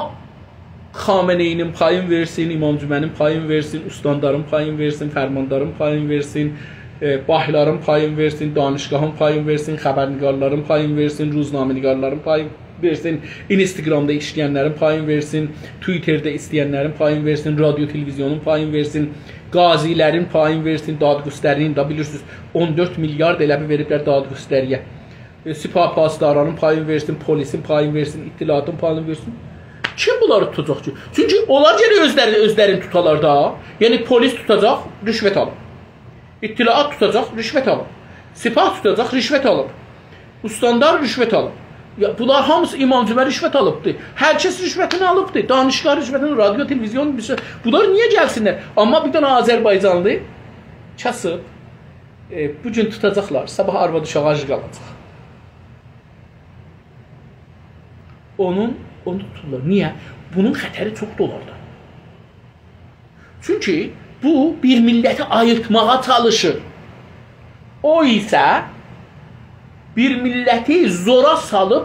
خامنه‌ای‌نین پایین وئرسین، امام جمعه‌نین پایین وئرسین، استاندارین پایین وئرسین، فرماندارین پایین وئرسین، ائ، بانکلارین پایین وئرسین، دانشگاهین پایین وئرسین، خبرنگارلارین پایین وئرسین، روزنامه‌نگارلارین پایین وئرسین، اینستاگرامدا ایشله‌ینلرین پایین وئرسین، توییترده ایشله‌ینلرین پایین وئرسین، رادیو تلویزیونون پایین وئرسین، قاضی‌لرین پایین وئرسین، دادگستری‌نین ده بیلیرسینیز، اون دؤرد میلیارد ائله بیل وئریبلر دادگستری‌یه. ائ، سپاه پاسدارانین پایین وئرسین، پلیسین پایین وئرسین، اطلاعاتین پایین وئرسین. کیم بونلاری توتاجاق کی؟ چونکی اونلار گرک اؤزلری، اؤزلرینی توتالار دا. یعنی پلیس توتاجاق، رشوت آلیب. اطلاعات توتاجاق، رشوت آلیب. سپاه توتاجاق، رشوت آلیب. استاندار رشوت آلیب. یا، بونلار هامیسی، امام جمعه رشوت آلیبدی. هر کس رشوتینی آلیبدی. دانشگاه رشوتینی، رادیو، تلویزیون، بیر شئی. بونلار نییه گلسینلر؟ آمما بیر دنه آذربایجانلی کاسیب، ائ، بو گون توتاجاقلار، صاباح آرواد اوشاغی آج قالاجاق. اونون، اونو توتورلار. نییه؟ بونون خطری چوخدور اونلاردا. چونکی بو بیر میللتی آییلتماغا چالیشیر. او ایسه بیر میللتی زورا سالیب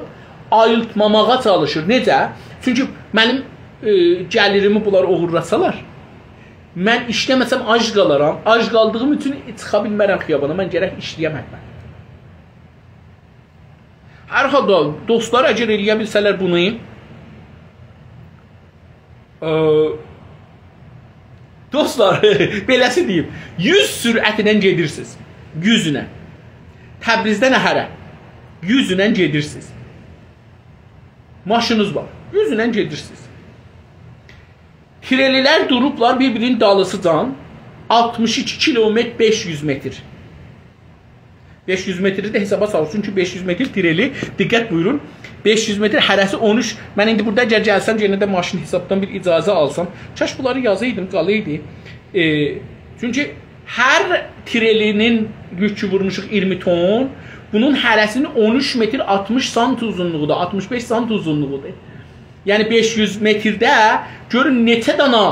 آییلتماماغا چالیشیر. نئجه؟ چونکی منیم، ائ، گلیریمی بونلار اوغورلاسالار، من ایشله‌مه‌سم آج قالارام. آج قالدیغیم اوچون چیخا بیلمه‌رم خیابانا. من گرک ایشله‌یم حتماً. هر حالدا دوستلار، اگر ائله‌یه بیلسه‌لر بونو، ائ، دوستلار، بئله‌سی دئییم، یوز سرعتینن گئدیرسینیز. یوزونن. تبریزدن اهره. یوزونن گئدیرسینیز. ماشینینیز وار. یوزونن گئدیرسینیز. تریلی‌لر دوروبلار بیر-بیرینین دالیسیجان، آلتمیش ایکی کیلومتر، بئش یوز متر. بئش یوز متری ده حسابا سالین، چونکی بئش یوز متر تریلی، دقت بویورون، بئش یوز متر هره‌سی اون اوچ، من ایندی بورادا اگر گلسم، یئنه ده ماشین حسابدان بیر اجازه آلسام، کاش بونلاری یازایدیم، قالایدی. ائ، چونکی هر تریلی‌نین یوکو وورموشوق اییرمی تون، بونون هره‌سینین اون اوچ متر آلتمیش سانت اوزونلوغودور، آلتمیش بئش سانت اوزونلوغودور. یعنی بئش یوز مترده گؤرون نئچه دانا،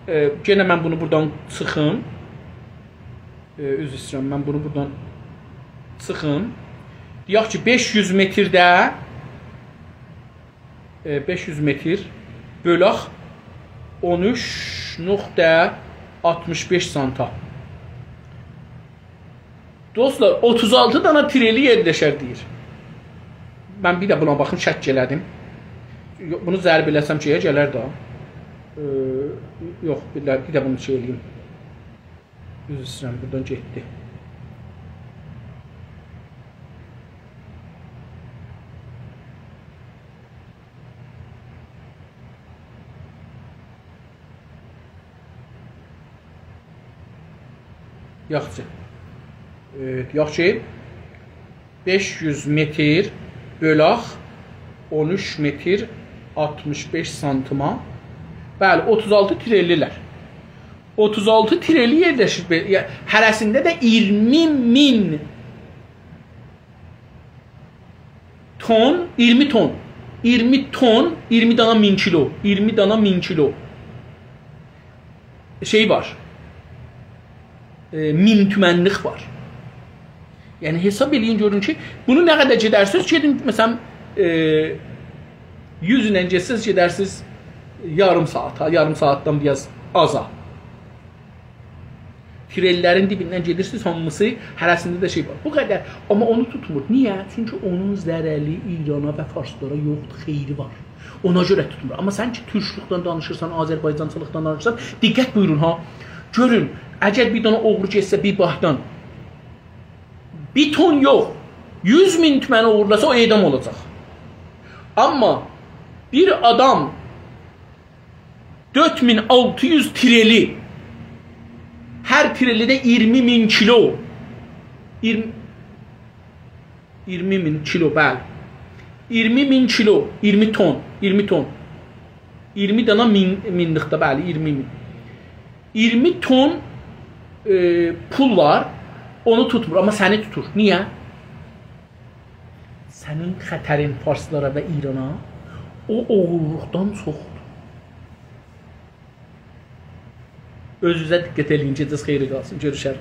ائ، یئنه من بونو بورادان چیخیم. ائ، عذر ایسته‌ییرم، من بونو بورادان چیخیم. دئیک کی، بئش یوز مترده، ائ، بئش یوز متر بؤلک اون اوچ نقطه آلتمیش بئش سانتا. دوستلار، اوتوز آلتی دانا تریلی یئرلشر دئییر. من بیر ده بونا باخیم، شک ائله‌دیم. یو-، بونو ضرب ائله‌سم شئیه گلر ده. ائ، یوخ، بیر ده، بیر ده بونو شئی ائله‌ییم. عذر ایسته‌ییرم، بورادان گئتدی. یاخشی. ائ، یاخشی. بئش یوز متر بؤلک اون اوچ متر آلتمیش بئش سانتیما. بلی، اوتوز آلتی تریلی‌لر. اوتوز آلتی تریلی یئرلشیر. بئ-، یا، هره‌سینده ده اییرمی مین تون، اییرمی تون، اییرمی تون، اییرمی دانا مین کیلو، اییرمی دانا مین کیلو شئی وار. ائ، مین تومنلیک وار. یعنی، حساب ائله‌یین، گؤرون کی، بونو نه قدر گئدرسینیز، گئدین، مثلا، ائ، یوز ایله گئتسز، گئدرسیز یاریم ساعاتا، یاریم ساعاتدان بیر آز آزا. تریل‌لرین دیبیندن گئدیرسینیز، هامیسی، هره‌سینده ده شئی وار. بو قدر. آمما اونو توتمور. نییه؟ چونکی اونون ضرری ایرانا و فارسلارا یوخدور، خیری وار. اونا گؤره توتمور. آمما سن کی، تورکلوکدن دانیشیرسان، آذربایجانچیلیقدان دانیشیرسان، دقت بویورون ها. گؤرون، اگر بیر دنه اوغرو گئتسه بیر بانکدان، بیر تون یوخ، یوز مین تومن اوغورلاسا، او اعدام اولاجاق. آمما بیر آدام دؤرد مین آلتی یوز تریلی، هر تریلی ده اییرمی مین کیلو، اییرمی، اییرمی مین کیلو، بلی. اییرمی مین کیلو، اییرمی تون، اییرمی تون. اییرمی دانا مین، مینلیکده، بلی، اییرمی مین. اییرمی تون، ائ، پول وار، اونو توتمور، آمما سنی توتور. نییه؟ سنین خطرین فارسلارا و ایرانا او اوغورلوقدان چوخدور. اؤزونوزه دقت ائله‌یین، گئجه‌نیز خئیره قالسین. گؤروشریک.